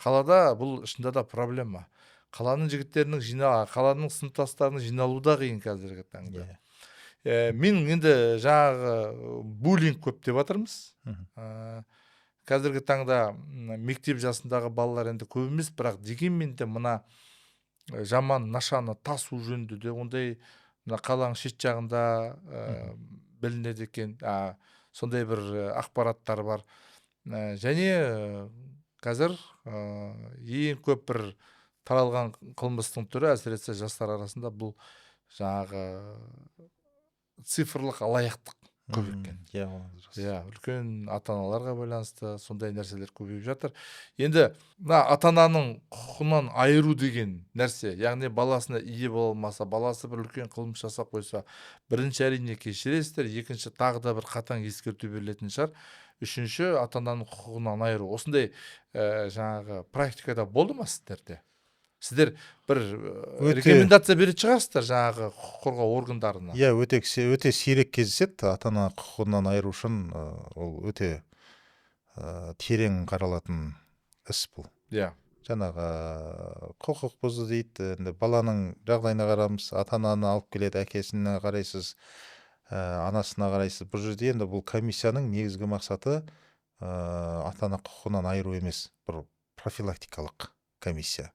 Қалада бұл шынында да проблема. Қаланың жігіттерінің жина, қаланың сыныптастарының жиналуы да қиын қазіргі таңда. Мен енді жаңағы буллинг көп деп жатырмыз. Қазіргі таңда мектеп жасындағы балалар енді көп емес, бірақ дегенмен де мына жаман нашаны тасу жөнінде де ондай мына қаланың шет жағында білінеді екен, сондай бір ақпараттар бар. Және қазір ең көп бір таралған қылмыстың түрі, әсіресе жастар арасында, бұл жаңағы цифрлық алаяқтық көп екен. Иә, ол рас. Иә, үлкен ата аналарға байланысты сондай нәрселер көбейіп жатыр. Енді мына ата ананың құқығынан айыру деген нәрсе, яғни баласына ие бола алмаса, баласы бір үлкен қылмыс жасап қойса, бірінші, әрине, кешіресіздер, екінші, тағы да бір қатаң ескерту берілетін шығар, үшінші, ата ананың құқығынан айыру. Осындай жаңағы практикада болды ма сіздерде? Сіздер бір рекомендация беретін шығарсыздар жаңағы құқық қорғау органдарына. Иә, өте сирек кездеседі. Ата ана құқығынан айыру үшін ол өте терең қаралатын іс бұл. Жаңағы құқық бұзды дейді, енді баланың жағдайына қараймыз, ата ананы алып келеді, әкесіне қарайсыз, анасына қарайсыз. Бұл жерде енді бұл комиссияның негізгі мақсаты ата ана құқығынан айыру емес, бір профилактикалық комиссия.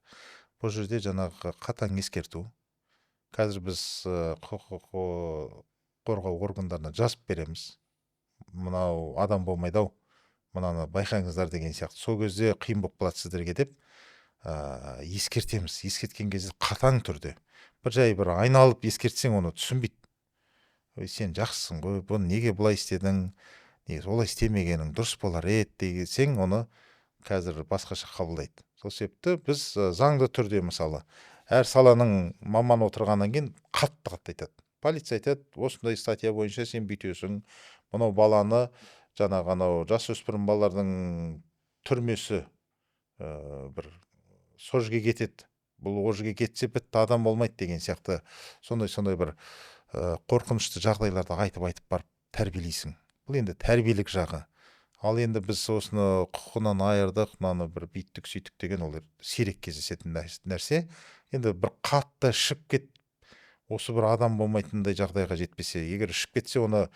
Бұл жерде жаңағы қатаң ескерту. Қазір біз құқық қорғау органдарына жазып береміз, мынау адам болмайды ау, мынаны байқаңыздар деген сияқты. Сол кезде қиын болып қалады сіздерге деп ескертеміз. Ескерткен кезде қатаң түрде, бір жай бір айналып ескертсең, оны түсінбейді. Ой, сен жақсысың ғой, бұны неге бұлай істедің, негізі олай істемегенің дұрыс болар еді десең, оны қазір басқаша қабылдайды. Сол себепті біз заңды түрде, мысалы, әр саланың маманы отырғаннан кейін қатты қатты айтады. Полиция айтады: осындай статья бойынша сен бүйтесің, мынау баланы, жаңағы анау жасөспірім балалардың түрмесі, бір сол жерге кетеді. Бұл ол жерге кетсе, бітті, адам болмайды деген сияқты, сондай бір қорқынышты жағдайларды айтып барып тәрбиелейсің. Бұл енді тәрбиелік жағы. Ал енді біз осыны құқығынан айырдық, мынаны бір бүйттік, сөйттік деген, ол сирек кездесетін нәрсе. Енді бір қатты ішіп кет, осы бір адам болмайтындай жағдайға жетпесе. Егер ішіп кетсе, оны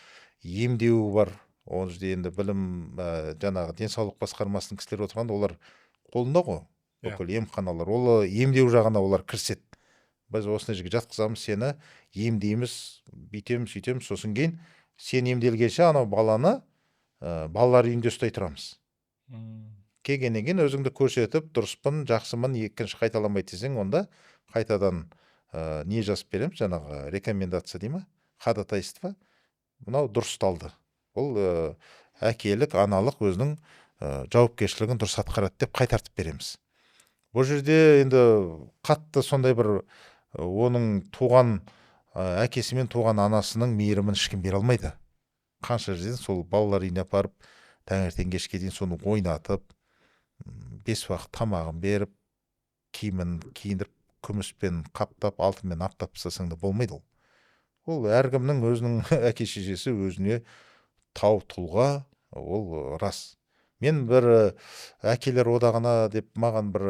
емдеуі бар. Ол жерде енді білім, жаңағы денсаулық басқармасының кісілері отырғанда, олар қолында ғой бүкіл емханалар, ол емдеу жағына олар кіріседі. Біз осындай жерге жатқызамыз сені, емдейміз, бүйтеміз, сөйтеміз. Сосын кейін сен емделгенше анау баланы балалар үйінде ұстай тұрамыз. Келгеннен кейін өзіңді көрсетіп, дұрыспын, жақсымын, екінші қайталамайды десең, онда қайтадан не жазып береміз, жаңағы рекомендация дей ма, ходатайство, мынау дұрысталды, бұл әкелік, аналық өзінің жауапкершілігін дұрыс атқарады деп қайтартып береміз. Бұл жерде енді қатты сондай бір оның туған әкесі мен туған анасының мейірімін ешкім бере алмайды. Қанша жерден сол балалар үйіне апарып, таңертең кешке дейін соны ойнатып, бес уақыт тамағын беріп, киімін киіндіріп, күміспен қаптап, алтынмен аптап тастасаң да болмайды. Ол әркімнің өзінің әке шешесі өзіне тау тұлға, ол рас. Мен бір әкелер одағына деп маған бір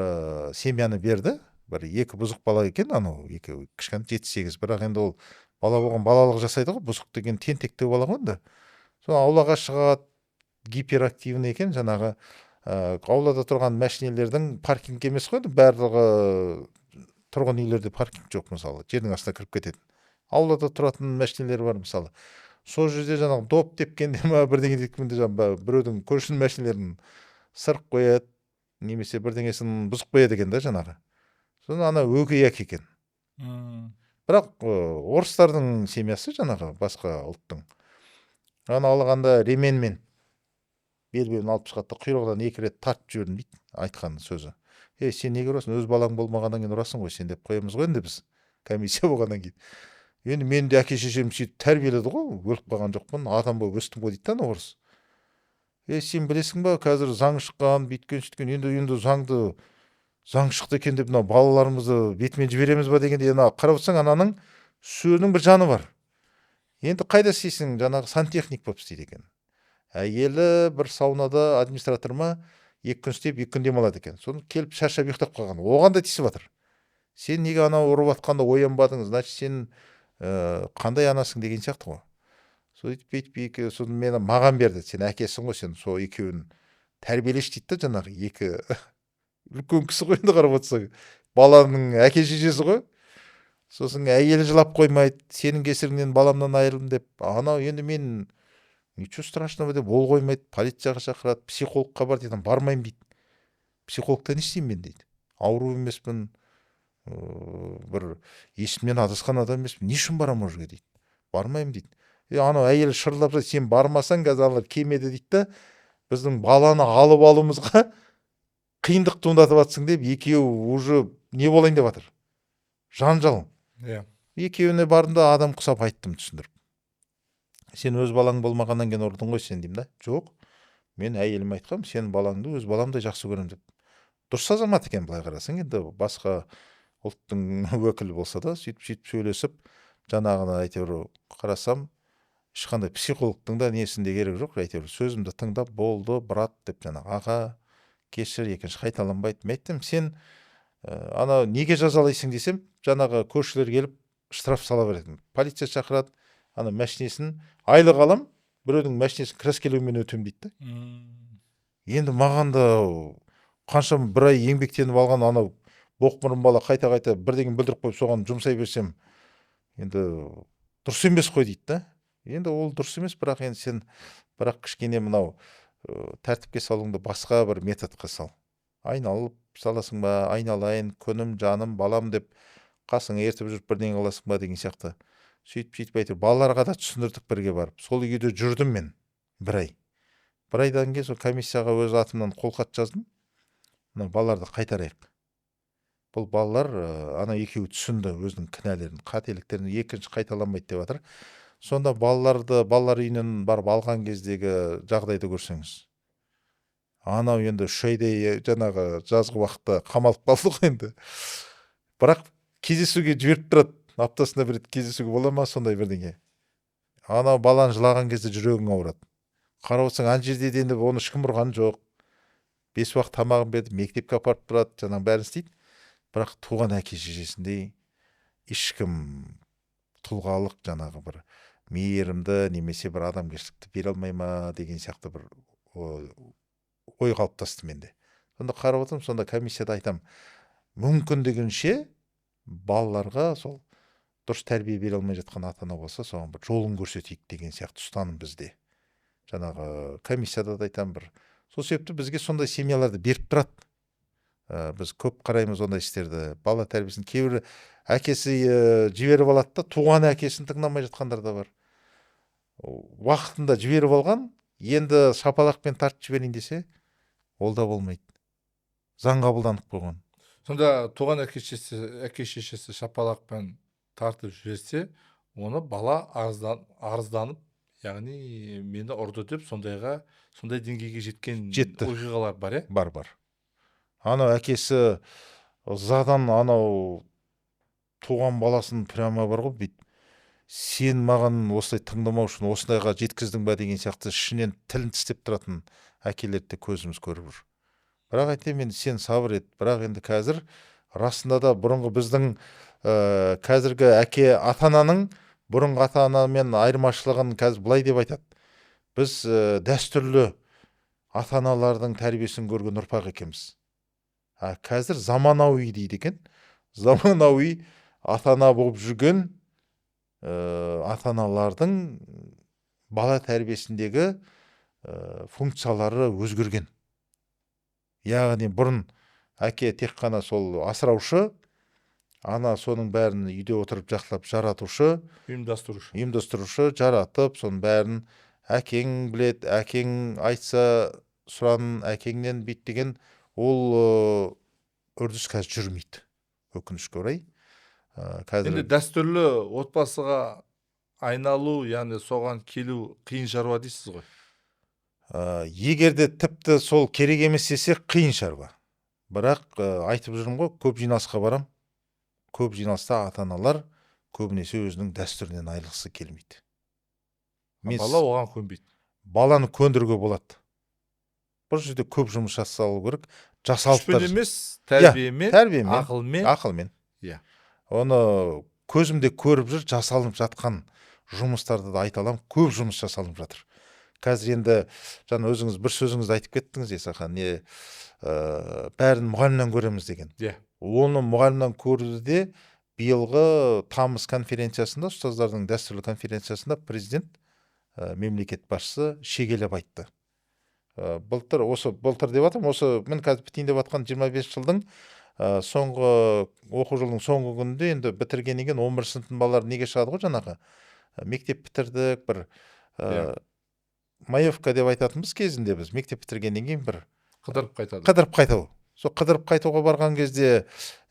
семьяны берді. Бір екі бұзық бала екен, анау екі кішкентай, 7-8, бірақ енді ол бала болған, балалық жасайды ғой. Бұзық деген тентектеу бала ғой енді. Сол аулаға шығады, гиперактивный екен жаңағы. Аулада тұрған мәшинелердің, паркинг емес қой енді, барлығы тұрғын үйлерде паркинг жоқ, мысалы, жердің астына кіріп кететін аулада тұратын мәшинелер бар, мысалы. Сол жерде жаңағы доп тепкенде ма, бірдеңе тепкенде, жаңағы біреудің, көршінің мәшинелерін сырып қояды немесе бірдеңесін бұзып қояды екен да жаңағы. Соны ана өгей әке екен. Бірақ орыстардың семьясы, жаңағы басқа ұлттың. Ана алғанда ременмен белбеуін алып шығады да, құйрығынан екі рет тартып жібердім дейді. Айтқан сөзі: «Ей, сен неге ұрасың? Өз балаң болмағаннан кейін ұрасың ғой сен», — деп қоямыз ғой енді біз комиссия болғаннан кейін. «Енді мені де әке шешем сөйтіп тәрбиеледі ғой, өліп қалған жоқпын, адам болып өстім ғой», — дейді да ана орыс. «Е, сен білесің ба, қазір заң шыққан, бүйткен, сөйткен. Енді заңды, заң шықты екен деп, мынау балаларымызды бетімен жібереміз ба?» дегенде, ана қарап отырсаң, ананың сөзінің бір жаны бар. Енді қайда істейсің? Жаңағы сантехник болып істейді екен. Әйелі бір саунада администратор ма, 2 күн істеп, 2 күн демалады екен. Соны келіп шаршап ұйықтап қалған, оған да тиісіп жатыр: «Сен неге анау ұрып жатқанда оянбадың? Значит, сен қандай анасың?» — деген сияқты ғой. Сөйтіп, бүйтіп екі, сосын мені, маған берді: «Сен әкесің ғой, сен сол екеуін тәрбиелеші», — дейді да. Жаңағы екі үлкен кісі ғой енді, қарап отырсаң, баланың әке шешесі ғой. Сосын әйелі жылап қоймайды: «Сенің кесіріңнен баламнан айырылдым», — деп. Анау енді мен «ничего страшного» деп, ол қоймайды, полицияға шақырады, «психологқа бар» дейді. «Бармаймын», — дейді. «Психологта не істеймін мен?» — дейді. «Ауру емеспін, бір есімнен адасқан адам емеспін, не үшін барамын ол жерге?» — дейді. «Бармаймын», — дейді. И анау әйелі шырылдап жатыр: «Сен бармасаң, қазір аналар келмеді, — дейді да, — біздің баланы алып алуымызға қиындық туындатып жатсың», — деп, екеуі уже не болайын деп жатыр, жанжал. Екеуіне бардым да, адам құсап айттым, түсіндіріп: «Сен өз балаң болмағаннан кейін ұрдың ғой сен», — деймін да. «Жоқ, мен әйеліме айтқанмын, сенің балаңды өз баламдай жақсы көремін», — деп. Дұрыс азамат екен былай қарасаң, енді басқа ұлттың өкілі болса да. Сөйтіп сөйтіп сөйлесіп, жаңағыны әйтеуір қарасам, ешқандай психологтың да несінде керек жоқ, әйтеуір сөзімді тыңдап болды: «Брат», — деп, жаңағы, «аға, кешір, екінші қайталанбайды». Мен айттым: «Сен ана неге жазалайсың?» — десем, жаңағы көршілер келіп штраф сала беретін, полиция шақырады, ана мәшинесін, «айлық алам, біреудің мәшинесін краскелеумен өтемін», — дейді да. Енді маған да қанша бір ай еңбектеніп алған, анау боқмұрын бала қайта қайта бірдеңе бүлдіріп қойып, соған жұмсай берсем, енді дұрыс емес қой дейді да. Енді ол дұрыс емес, бірақ енді сен, бірақ кішкене мынау тәртіпке салуыңды басқа бір методқа сал. Айналып саласың ба, айналайын, күнім, жаным, балам деп қасыңа ертіп жүріп бірдеңе қыласың ба деген сияқты. Сөйтіп сөйтіп әйтеуір балаларға да түсіндірдік бірге барып. Сол үйде жүрдім мен бір ай. Бір айдан кейін сол комиссияға өз атымнан қолхат жаздым: мына балаларды қайтарайық. Бұл балалар ана екеуі түсінді өзінің кінәлерін, қателіктерін, екінші қайталанбайды деп жатыр. Сонда балаларды балалар үйінен барып алған кездегі жағдайды көрсеңіз, анау енді 3 айдай жаңағы жазғы уақытта қамалып қалды ғой енді. Бірақ кездесуге жіберіп тұрады, аптасына бір рет кездесуге бола ма, сондай бірдеңе. Анау баланың жылаған кезде жүрегің ауырады. Қарап отырсаң, ана жерде де енді оны ешкім ұрған жоқ, бес уақыт тамағын берді, мектепке апарып тұрады, жаңағы бәрін істейді. Бірақ туған әке шешесіндей ешкім тұлғалық жаңағы бір мейірімді немесе бір адамгершілікті бере алмай ма деген сияқты бір ой қалыптасты менде. Сонда қарап отырмын, сонда комиссияда айтамын, мүмкіндігінше балаларға сол дұрыс тәрбие бере алмай жатқан ата ана болса, соған бір жолын көрсетейік деген сияқты ұстаным бізде. Жаңағы комиссияда да айтамын бір. Сол себепті бізге сондай семьяларды беріп тұрады. Біз көп қараймыз ондай істерді, бала тәрбиесін. Кейбір әкесі жіберіп алады да, туған әкесін тыңдамай жатқандар да бар. Уақытында жіберіп алған, енді шапалақпен тартып жіберейін десе, ол да болмайды. Заң қабылданып қойған. Сонда туған әке шешесі шапалақпен тартып жіберсе, оны бала арызданып, яғни мені ұрды деп, сондайға, сондай деңгейге жеткен Жетті. оқиғалар бар, иә? Бар, бар. Анау әкесі ызадан анау туған баласын прямо бар ғой бүйтіп, сен маған осылай тыңдамау үшін осындайға жеткіздің ба деген сияқты ішінен тілін тістеп тұратын әкелерді де көзіміз көріп жүр. Бірақ айтайын енді, сен сабыр ет. Бірақ енді қазір расында да бұрынғы біздің қазіргі әке ата ананың бұрынғы ата анамен айырмашылығын қазір былай деп айтады: біз дәстүрлі ата аналардың тәрбиесін көрген ұрпақ екенбіз, а қазір заманауи дейді екен. Заманауи ата ана болып жүрген ата аналардың бала тәрбиесіндегі функциялары өзгерген. Яғни бұрын әке тек қана сол асыраушы, ана соның бәрін үйде отырып жақсылап жаратушы, ұйымдастырушы. Ұйымдастырушы, жаратып, соның бәрін әкең білет, әкең айтса сұран, әкеңнен бүйт деген ол үрдіс қазір жүрмейді, өкінішке орай. Қазір енді дәстүрлі отбасыға айналу, яғни соған келу қиын шаруа дейсіз ғой. Егер де тіпті сол керек емес десе, қиын шаруа. Бірақ айтып жүрмін ғой, көп жиналысқа барам. Көп жиналыста ата-аналар көбінесе өзінің дәстүрінен айырылғысы келмейді. Бала оған көнбейді. Баланы көндіруге болады. Бұл жерде көп жұмыс жасалу керек. Жасалып Күшпен емес, тәрбиемен, тәрбиемен, ақылмен. Ақылмен. Иә. Оны көзімде көріп жүр, жасалынып жатқан жұмыстарды да айта аламын, көп жұмыс жасалынып жатыр. Қазір енді жаңа өзіңіз бір сөзіңізді айтып кеттіңіз, Есахан, не бәрін мұғалімнен көреміз деген. Иә. Оны мұғалімнен көруді де биылғы тамыз конференциясында, ұстаздардың дәстүрлі конференциясында президент, мемлекет басшысы шегелеп айтты. Былтыр, осы былтыр деп жатырмын, осы мен қазір бітейін деп жатқан 25 жылдың соңғы оқу жылының соңғы күнінде енді бітіргеннен кейін 11 сыныптың балалары неге шығады ғой жаңағы? Мектеп бітірдік, бір маевка деп айтатынбыз кезінде біз, мектеп бітіргеннен кейін бір қыдырып қайтады. Қыдырып қайту. Сол қыдырып қайтуға барған кезде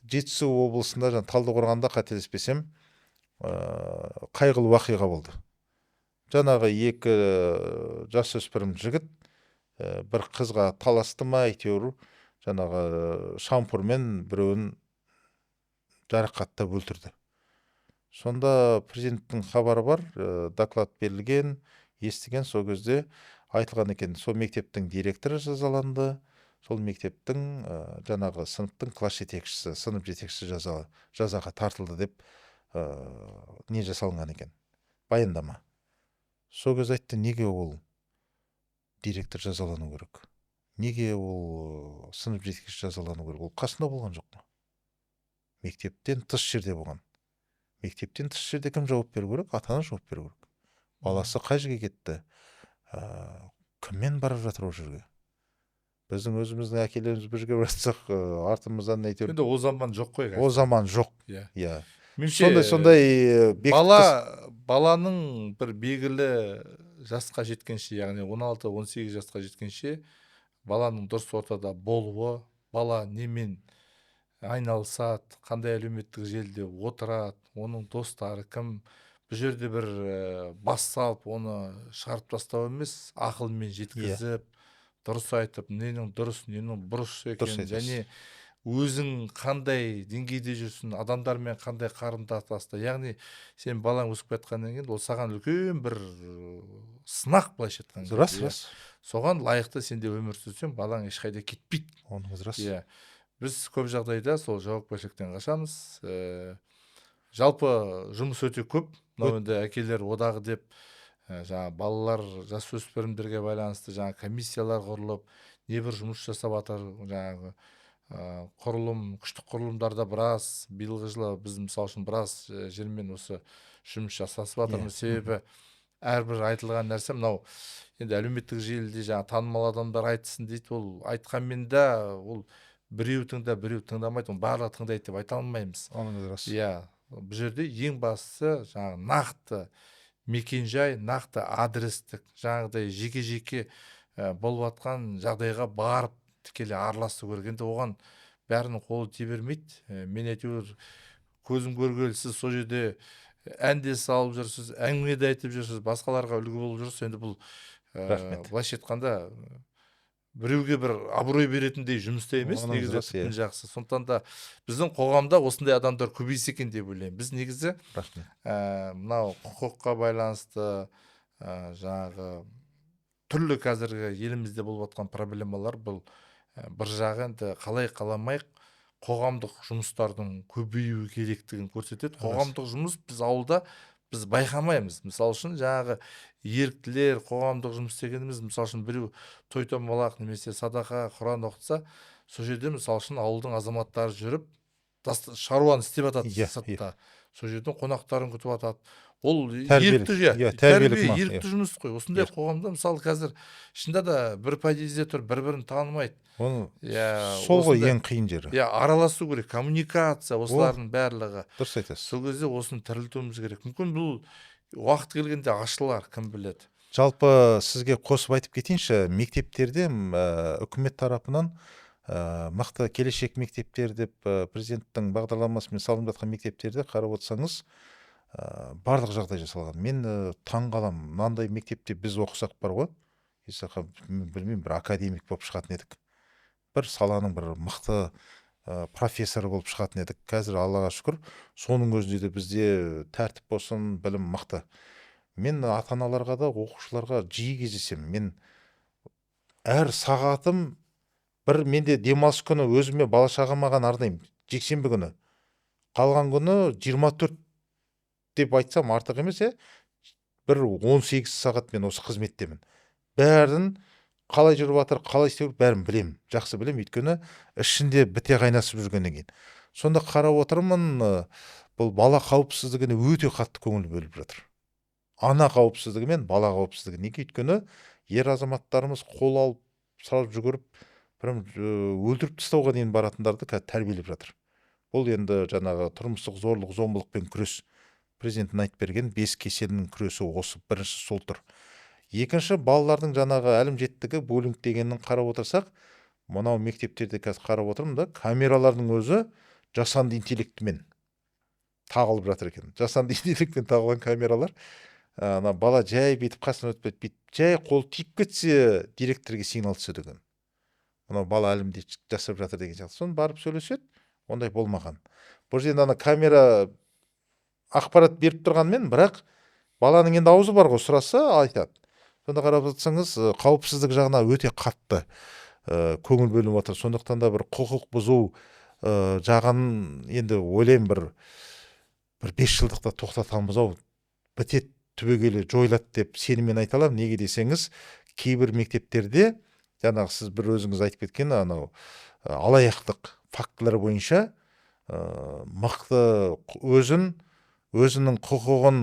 Жетісу облысында, жаңа Талдықорғанда қателеспесем, қайғылы оқиға болды. Жаңағы екі жасөспірім жігіт бір қызға таласты ма, әйтеуір жаңағы шампурмен біреуін жарақаттап өлтірді. Сонда президенттің хабары бар, доклад берілген, естіген, сол кезде айтылған екен, сол мектептің директоры жазаланды, сол мектептің жаңағы сыныптың класс жетекшісі, сынып жетекшісі жазаға тартылды деп не жасалынған екен, баяндама. Сол кезде айтты, неге ол директор жазалану керек, неге ол сынып жетекшісі жазалану керек, ол қасында болған жоқ па? Мектептен тыс жерде болған. Мектептен тыс жерде кім жауап беру керек? Ата-ана жауап беру керек. Баласы қай жерге кетті, кіммен барып жатыр ол жерге? Біздің өзіміздің әкелеріміз бір жерге бара жатсақ, артымыздан әйтеуір. Енді о заман жоқ қой қазір. О заман жоқ. Иә. Иә. Меніңше, Сондай баланың бір белгілі жасқа жеткенше, яғни 16-18 жасқа жеткенше баланың дұрыс ортада болуы, бала немен айналысады, қандай әлеуметтік желіде отырады, оның достары кім, бұл жерде бір бас салып оны шығарып тастау емес, ақылмен жеткізіп, дұрыс айтып, ненің дұрыс, ненің бұрыс екенін және Өзің қандай деңгейде жүрсің, адамдармен қандай қарым қатынаста, яғни сен балаң өсіп кеткеннен кейін ол саған үлкен бір сынақ, былайша айтқан кезде, Рас. Иә. Рас. Соған лайықты сен де өмір сүрсең, балаң ешқайда кетпейді. Оныңыз рас. Иә, біз көп жағдайда сол жауапкершіліктен қашамыз. Жалпы жұмыс өте көп. Мынау енді әкелер одағы деп, жаңа балалар, жасөспірімдерге байланысты жаңа комиссиялар құрылып, небір жұмыс жасап жатыр. Жаңағы құрылым, күштік құрылымдарда біраз, биылғы жылы біз, мысалы үшін, біраз жермен осы жұмыс жасасып жатырмыз. Себебі әрбір айтылған нәрсе, мынау енді әлеуметтік желіде жаңа танымал адамдар айтсын дейді, ол айтқанмен де, ол біреу тыңдап, біреу тыңдамайды, оның барлығы тыңдайды деп айта алмаймыз. Оныңыз рас. Иә, бұл жерде ең бастысы жаңағы нақты мекенжай, нақты адрестік, жаңағыдай жеке жеке болып жатқан жағдайға барып тікелей араласу керек. Енді оған бәрінің қолы тие бермейді. Мен әйтеуір көзім көргелі сіз сол жерде ән де салып жүрсіз, әңгіме де айтып жүрсіз, басқаларға үлгі болып жүрсіз. Енді бұл Рахмет. былайша айтқанда, біреуге бір абырой беретіндей жұмыс та емес. Оныңыз Негізі рас, иә. тіптен жақсы. Сондықтан да біздің қоғамда осындай адамдар көбейсе екен деп ойлаймын. Біз негізі Рахмет. Мынау құқыққа байланысты, жаңағы түрлі қазіргі елімізде болып жатқан проблемалар, бұл бір жағы енді қалай қаламайық, қоғамдық жұмыстардың көбеюі керектігін көрсетеді. Қоғамдық жұмыс біз ауылда біз байқамаймыз. Мысалы үшін, жаңағы еріктілер, қоғамдық жұмыс дегеніміз, мысалы үшін, біреу той томалақ немесе садақа, құран оқытса, сол жерде, мысалы үшін, ауылдың азаматтары жүріп шаруаны істеп жатады. Сыртта сол жерден қонақтарын күтіп жатады. Ол Тәрбиелік, ерікті, иә, иә, тәрбиелік тәрбие, иә. Ерікті жұмыс қой. Осындай қоғамда, мысалы, қазір шынында да бір подъезде тұр, бір бірін танымайды. Оны Иә, сол ғой осындай ең қиын жері. Иә, араласу керек, коммуникация, осылардың барлығы. Дұрыс айтасыз. Сол кезде осыны тірілтуіміз керек. Мүмкін, бұл уақыт келгенде ашылар, кім біледі. Жалпы сізге қосып айтып кетейінші, мектептерде үкімет тарапынан мықты келешек мектептер деп президенттің бағдарламасымен салынып жатқан мектептерде қарап отырсаңыз, барлық жағдай жасалған. Мен таң қаламын, мынандай мектепте біз оқысақ бар ғой, Исақа, мен білмеймін, бір академик болып шығатын едік, бір саланың бір мықты профессоры болып шығатын едік. Қазір, Аллаға шүкір, соның өзінде де бізде тәртіп болсын, білім мықты. Мен ата аналарға да, оқушыларға жиі кездесемін. Мен әр сағатым бір, менде демалыс күні өзіме, бала шағама ғана арнаймын, жексенбі күні. Қалған күні 24 деп айтсам артық емес, иә, бір 18 сағат мен осы қызметтемін. Бәрін қалай жүріп жатыр, қалай істеу керек, бәрін білемін, жақсы білемін, өйткені ішінде біте қайнасып жүргеннен кейін. Сонда қарап отырмын, бұл бала қауіпсіздігіне өте қатты көңіл бөліп жатыр, ана қауіпсіздігі мен бала қауіпсіздігі. Неге? Өйткені ер азаматтарымыз қол алып сразу жүгіріп, прям өлтіріп тастауға дейін баратындарды қазір тәрбиелеп жатыр. Бұл енді жаңағы тұрмыстық зорлық зомбылықпен күрес, президенттің айтып берген бес кеселінің күресі, осы бірінші сол тұр. Екінші, балалардың жаңағы әлімжеттігі, буллинг дегенін қарап отырсақ, мынау мектептерде қазір қарап отырмын да, камералардың өзі жасанды интеллектімен тағылып жатыр екен. Жасанды интеллектпен тағылған камералар, ана бала жай бүйтіп қасынан өтіп кетіп, бүйтіп жай қол тиіп кетсе, директорге сигнал түседі екен, мынау бала әлімжеттік жасап жатыр деген сияқты. Соны барып сөйлеседі. Ондай болмаған. Бұл жерде ана камера ақпарат беріп тұрғанмен, бірақ баланың енді аузы бар ғой, сұраса айтады. Сонда қарап отырсаңыз, қауіпсіздік жағына өте қатты көңіл бөлініп жатыр. Сондықтан да бір құқық бұзу жағын енді ойлаймын, бір 5 жылдықта тоқтатамыз ау, бітеді, түбегейлі жойылады деп сеніммен айта аламын. Неге десеңіз, кейбір мектептерде жаңағы сіз бір өзіңіз айтып кеткен анау алаяқтық фактілер бойынша мықты өзінің құқығын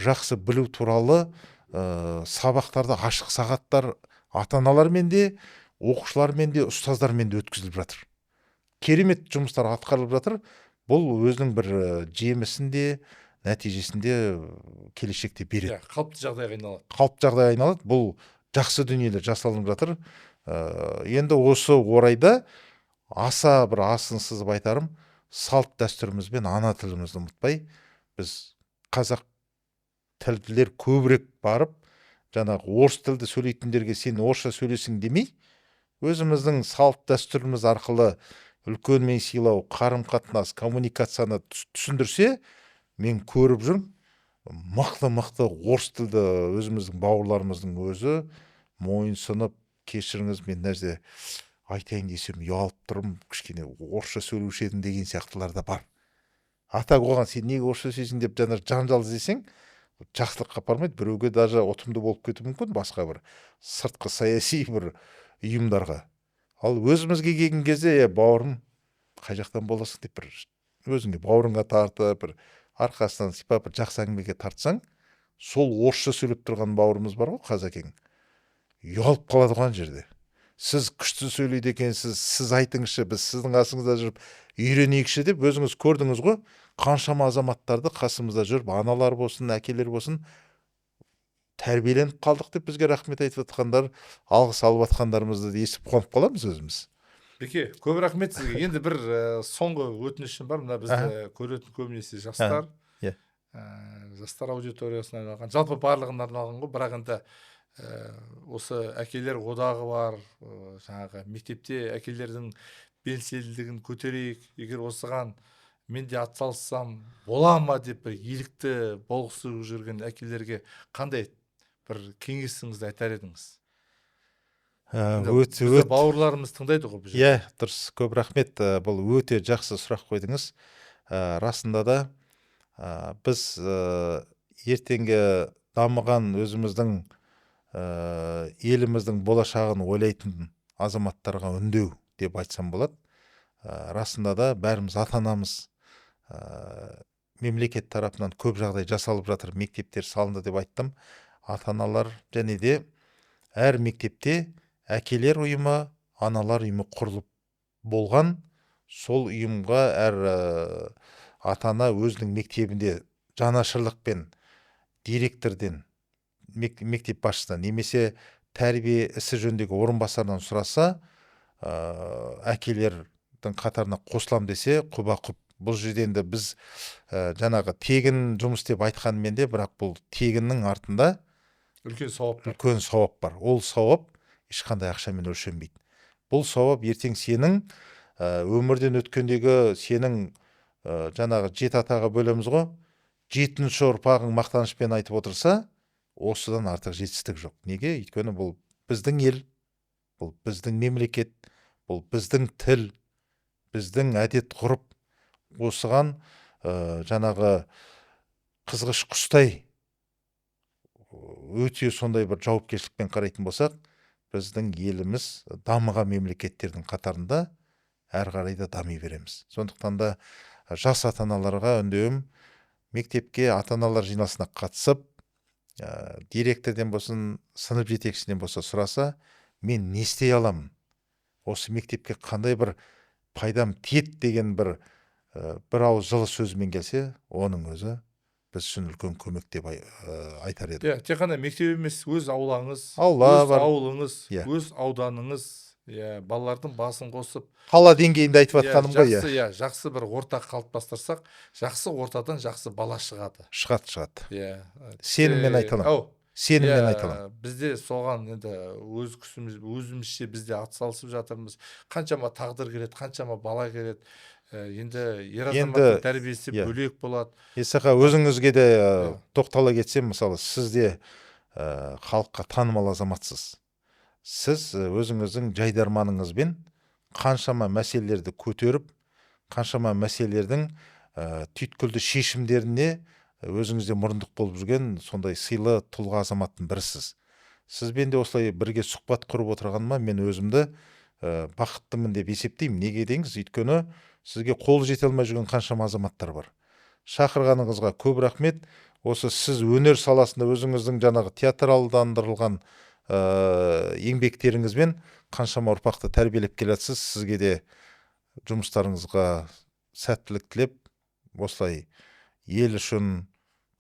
жақсы білу туралы сабақтарда, ашық сағаттар ата аналармен де, оқушылармен де, ұстаздармен де өткізіліп жатыр. Керемет жұмыстар атқарылып жатыр. Бұл өзінің бір жемісін де, нәтижесін де келешекте береді. Иә, қалыпты жағдайға айналады. Қалыпты жағдайға айналады. Бұл жақсы дүниелер жасалынып жатыр. Енді осы орайда аса бір асын сызып айтарым, салт дәстүріміз бен ана тілімізді ұмытпай, біз қазақ тілділер көбірек барып, жаңағы орыс тілді сөйлейтіндерге «сен орысша сөйлесің» демей, өзіміздің салт дәстүріміз арқылы Үлкенмен сыйлау, қарым қатынас, коммуникацияны түсіндірсе, мен көріп жүрмін, мықты мықты орыс тілді өзіміздің бауырларымыздың өзі мойынсынып, кешіріңіз, мен мына жерде айтайын десем ұялып тұрмын, кішкене орысша сөйлеуші едім деген сияқтылар да бар. А так оған сен неге орысша сөйлейсің деп жаңа жанжал іздесең, жақсылыққа апармайды. Біреуге даже ұтымды болып кетуі мүмкін, басқа бір сыртқы саяси бір ұйымдарға. Ал өзімізге келген кезде, е, бауырым, қай жақтан боласың деп бір өзіңе бауырыңа тартып, бір арқасынан сипап, бір жақсы әңгімеге тартсаң, сол орысша сөйлеп тұрған бауырымыз бар ғой, қазақең, ұялып қалады ғой ана жерде. Сіз күшті сөйлейді екенсіз, сіз айтыңызшы, біз сіздің қасыңызда жүріп үйренейікші деп. Өзіңіз көрдіңіз ғой, қаншама азаматтарды қасымызда жүріп, аналар болсын, әкелер болсын, тәрбиеленіп қалдық деп бізге рахмет айтып жатқандар, алғыс алып жатқандарымызды естіп қуанып қаламыз өзіміз. Беке, көп рахмет сізге. Енді бір соңғы өтінішім бар. Мына бізді көретін көбінесе жастар, жастар аудиториясына арналған, жалпы барлығына арналған ғой. Бірақ енді осы әкелер одағы бар, жаңағы мектепте әкелердің белсенділігін көтерейік, егер осыған мен де атсалыссам бола ма деп бір елікті болғысы жүрген әкелерге қандай бір кеңесіңізді айтар едіңіз? Өте Бізді бауырларымыз тыңдайды ғой бұл жерде. Иә, дұрыс, көп рахмет. Бұл өте жақсы сұрақ қойдыңыз. Расында да, біз ертеңгі дамыған өзіміздің еліміздің болашағын ойлайтын азаматтарға үндеу деп айтсам болады. Расында да, бәріміз ата анамыз. Мемлекет тарапынан көп жағдай жасалып жатыр, мектептер салынды деп айттым. Ата аналар және де әр мектепте әкелер ұйымы, аналар ұйымы құрылып болған. Сол ұйымға әр ата ана өзінің мектебінде жанашырлықпен директорден, мектеп басшысынан немесе тәрбие ісі жөніндегі орынбасарынан сұраса, әкелердің қатарына қосылам десе, құба құп. Бұл жерде енді біз жаңағы тегін жұмыс деп айтқанымен де, бірақ бұл тегіннің артында үлкен сауап бар. Үлкен сауап бар. Ол сауап ешқандай ақшамен өлшенбейді. Бұл сауап ертең сенің өмірден өткендегі сенің жаңағы жеті атаға бөлеміз ғой, жетінші ұрпағың мақтанышпен айтып отырса, осыдан артық жетістік жоқ. Неге? Өйткені бұл біздің ел, бұл біздің мемлекет, бұл біздің тіл, біздің әдет ғұрып. Осыған жаңағы қызғыш құстай өте сондай бір жауапкершілікпен қарайтын болсақ, біздің еліміз дамыған мемлекеттердің қатарында әрі қарай да дами береміз. Сондықтан да жас ата аналарға үндеуім: мектепке ата аналар жиналысына қатысып, директорден болсын, сынып жетекшісінен болса сұраса, мен не істей аламын, осы мектепке қандай бір пайдам тиеді деген бір бір ауыз жылы сөзбен келсе, оның өзі біз үшін үлкен көмек деп айтар едім. Иә, тек қана мектеп емес, өз аулаңыз, аула өз бар. ауылыңыз, өз ауданыңыз, иә, балалардың басын қосып, қала деңгейінде айтып жатқаным ғой, иә. Жақсы, иә, жақсы бір орта қалыптастырсақ, жақсы ортадан жақсы бала шығады. Шығады, шығады. Сеніммен айта аламын. Ау. Сеніммен айта аламын. Бізде соған енді өз күшіміз, өзімізше бізде атсалысып жатырмыз. Қаншама тағдыр келеді, қаншама бала келеді. Енді ер азаматтың тәрбиесі бөлек болады. Исақа, өзіңізге де тоқтала кетсем, мысалы, сіз де халыққа танымал азаматсыз. Сіз өзіңіздің жайдарманыңызбен қаншама мәселелерді көтеріп, қаншама мәселелердің түйткілді шешімдеріне өзіңізде мұрындық болып жүрген сондай сыйлы тұлға азаматтың бірісіз. Сізбен де осылай бірге сұхбат құрып отырғаныма мен өзімді бақыттымын деп есептеймін. Неге деңіз? Өйткені сізге қол жете алмай жүрген қаншама азаматтар бар. Шақырғаныңызға көп рахмет. Осы сіз өнер саласында өзіңіздің жаңағы театралдандырылған еңбектеріңізбен қаншама ұрпақты тәрбиелеп келатсыз. Сізге де жұмыстарыңызға сәттілік тілеп, осылай ел үшін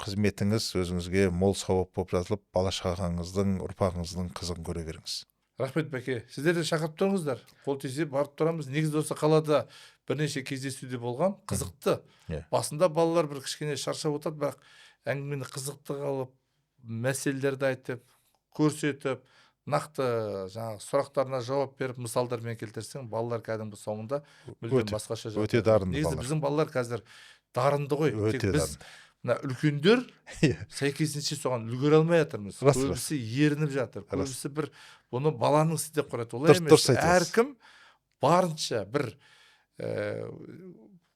қызметіңіз өзіңізге мол сауап болып жазылып, бала шағаңыздың, ұрпағыңыздың қызығын көре беріңіз. Рахмет, бәке. Сіздер де шақырып тұрыңыздар, қол тисе барып тұрамыз. Негізі осы қалада бірнеше кездесуде болған, қызықты. Басында балалар бір кішкене шаршап отырды, бірақ әңгімені қызықты қылып, мәселелерді айтып, көрсетіп, Нақты жаңағы сұрақтарына жауап беріп, мысалдармен келтірсең, балалар кәдімгі соңында мүлдем басқаша жауап Өте береді. дарынды Негізі балалар. біздің балалар қазір дарынды ғой. Өте Тек біз, дарынды. мына үлкендер, сәйкесінше соған үлгере алмай жатырмыз. Рас, рас. Көбісі ерініп жатыр, көбісі бір бұны баланың ісі деп қарайды. Олай емес. Дұрыс айтасыз. Әркім барынша бір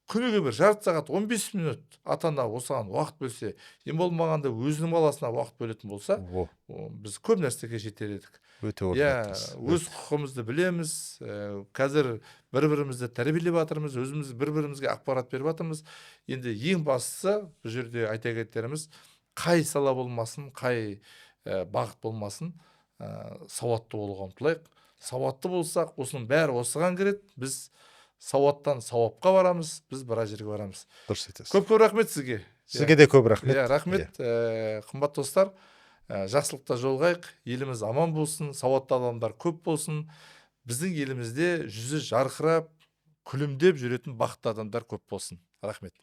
күніге бір жарты сағат, 15 минут ата ана осыған уақыт бөлсе, ең болмағанда өзінің баласына уақыт бөлетін болса, О, біз көп нәрсеге жетер едік. Өте орынды Иә, айттыңыз. өз құқығымызды білеміз. Қазір бір бірімізді тәрбиелеп жатырмыз, өзіміз бір бірімізге ақпарат беріп жатырмыз. Енді ең бастысы, бұл жерде айта кетеріміз, қай сала болмасын, қай бағыт болмасын, сауатты болуға ұмтылайық. Сауатты болсақ, осының бәрі осыған кіреді. Біз сауаттан сауапқа барамыз, біз біраз жерге барамыз. Дұрыс айтасыз. Көп көп рахмет сізге. Сізге де көп рахмет. Иә, рахмет. Қымбатты достар, жақсылықта жолығайық. Еліміз аман болсын, сауатты адамдар көп болсын, біздің елімізде жүзі жарқырап, күлімдеп жүретін бақытты адамдар көп болсын. Рахмет.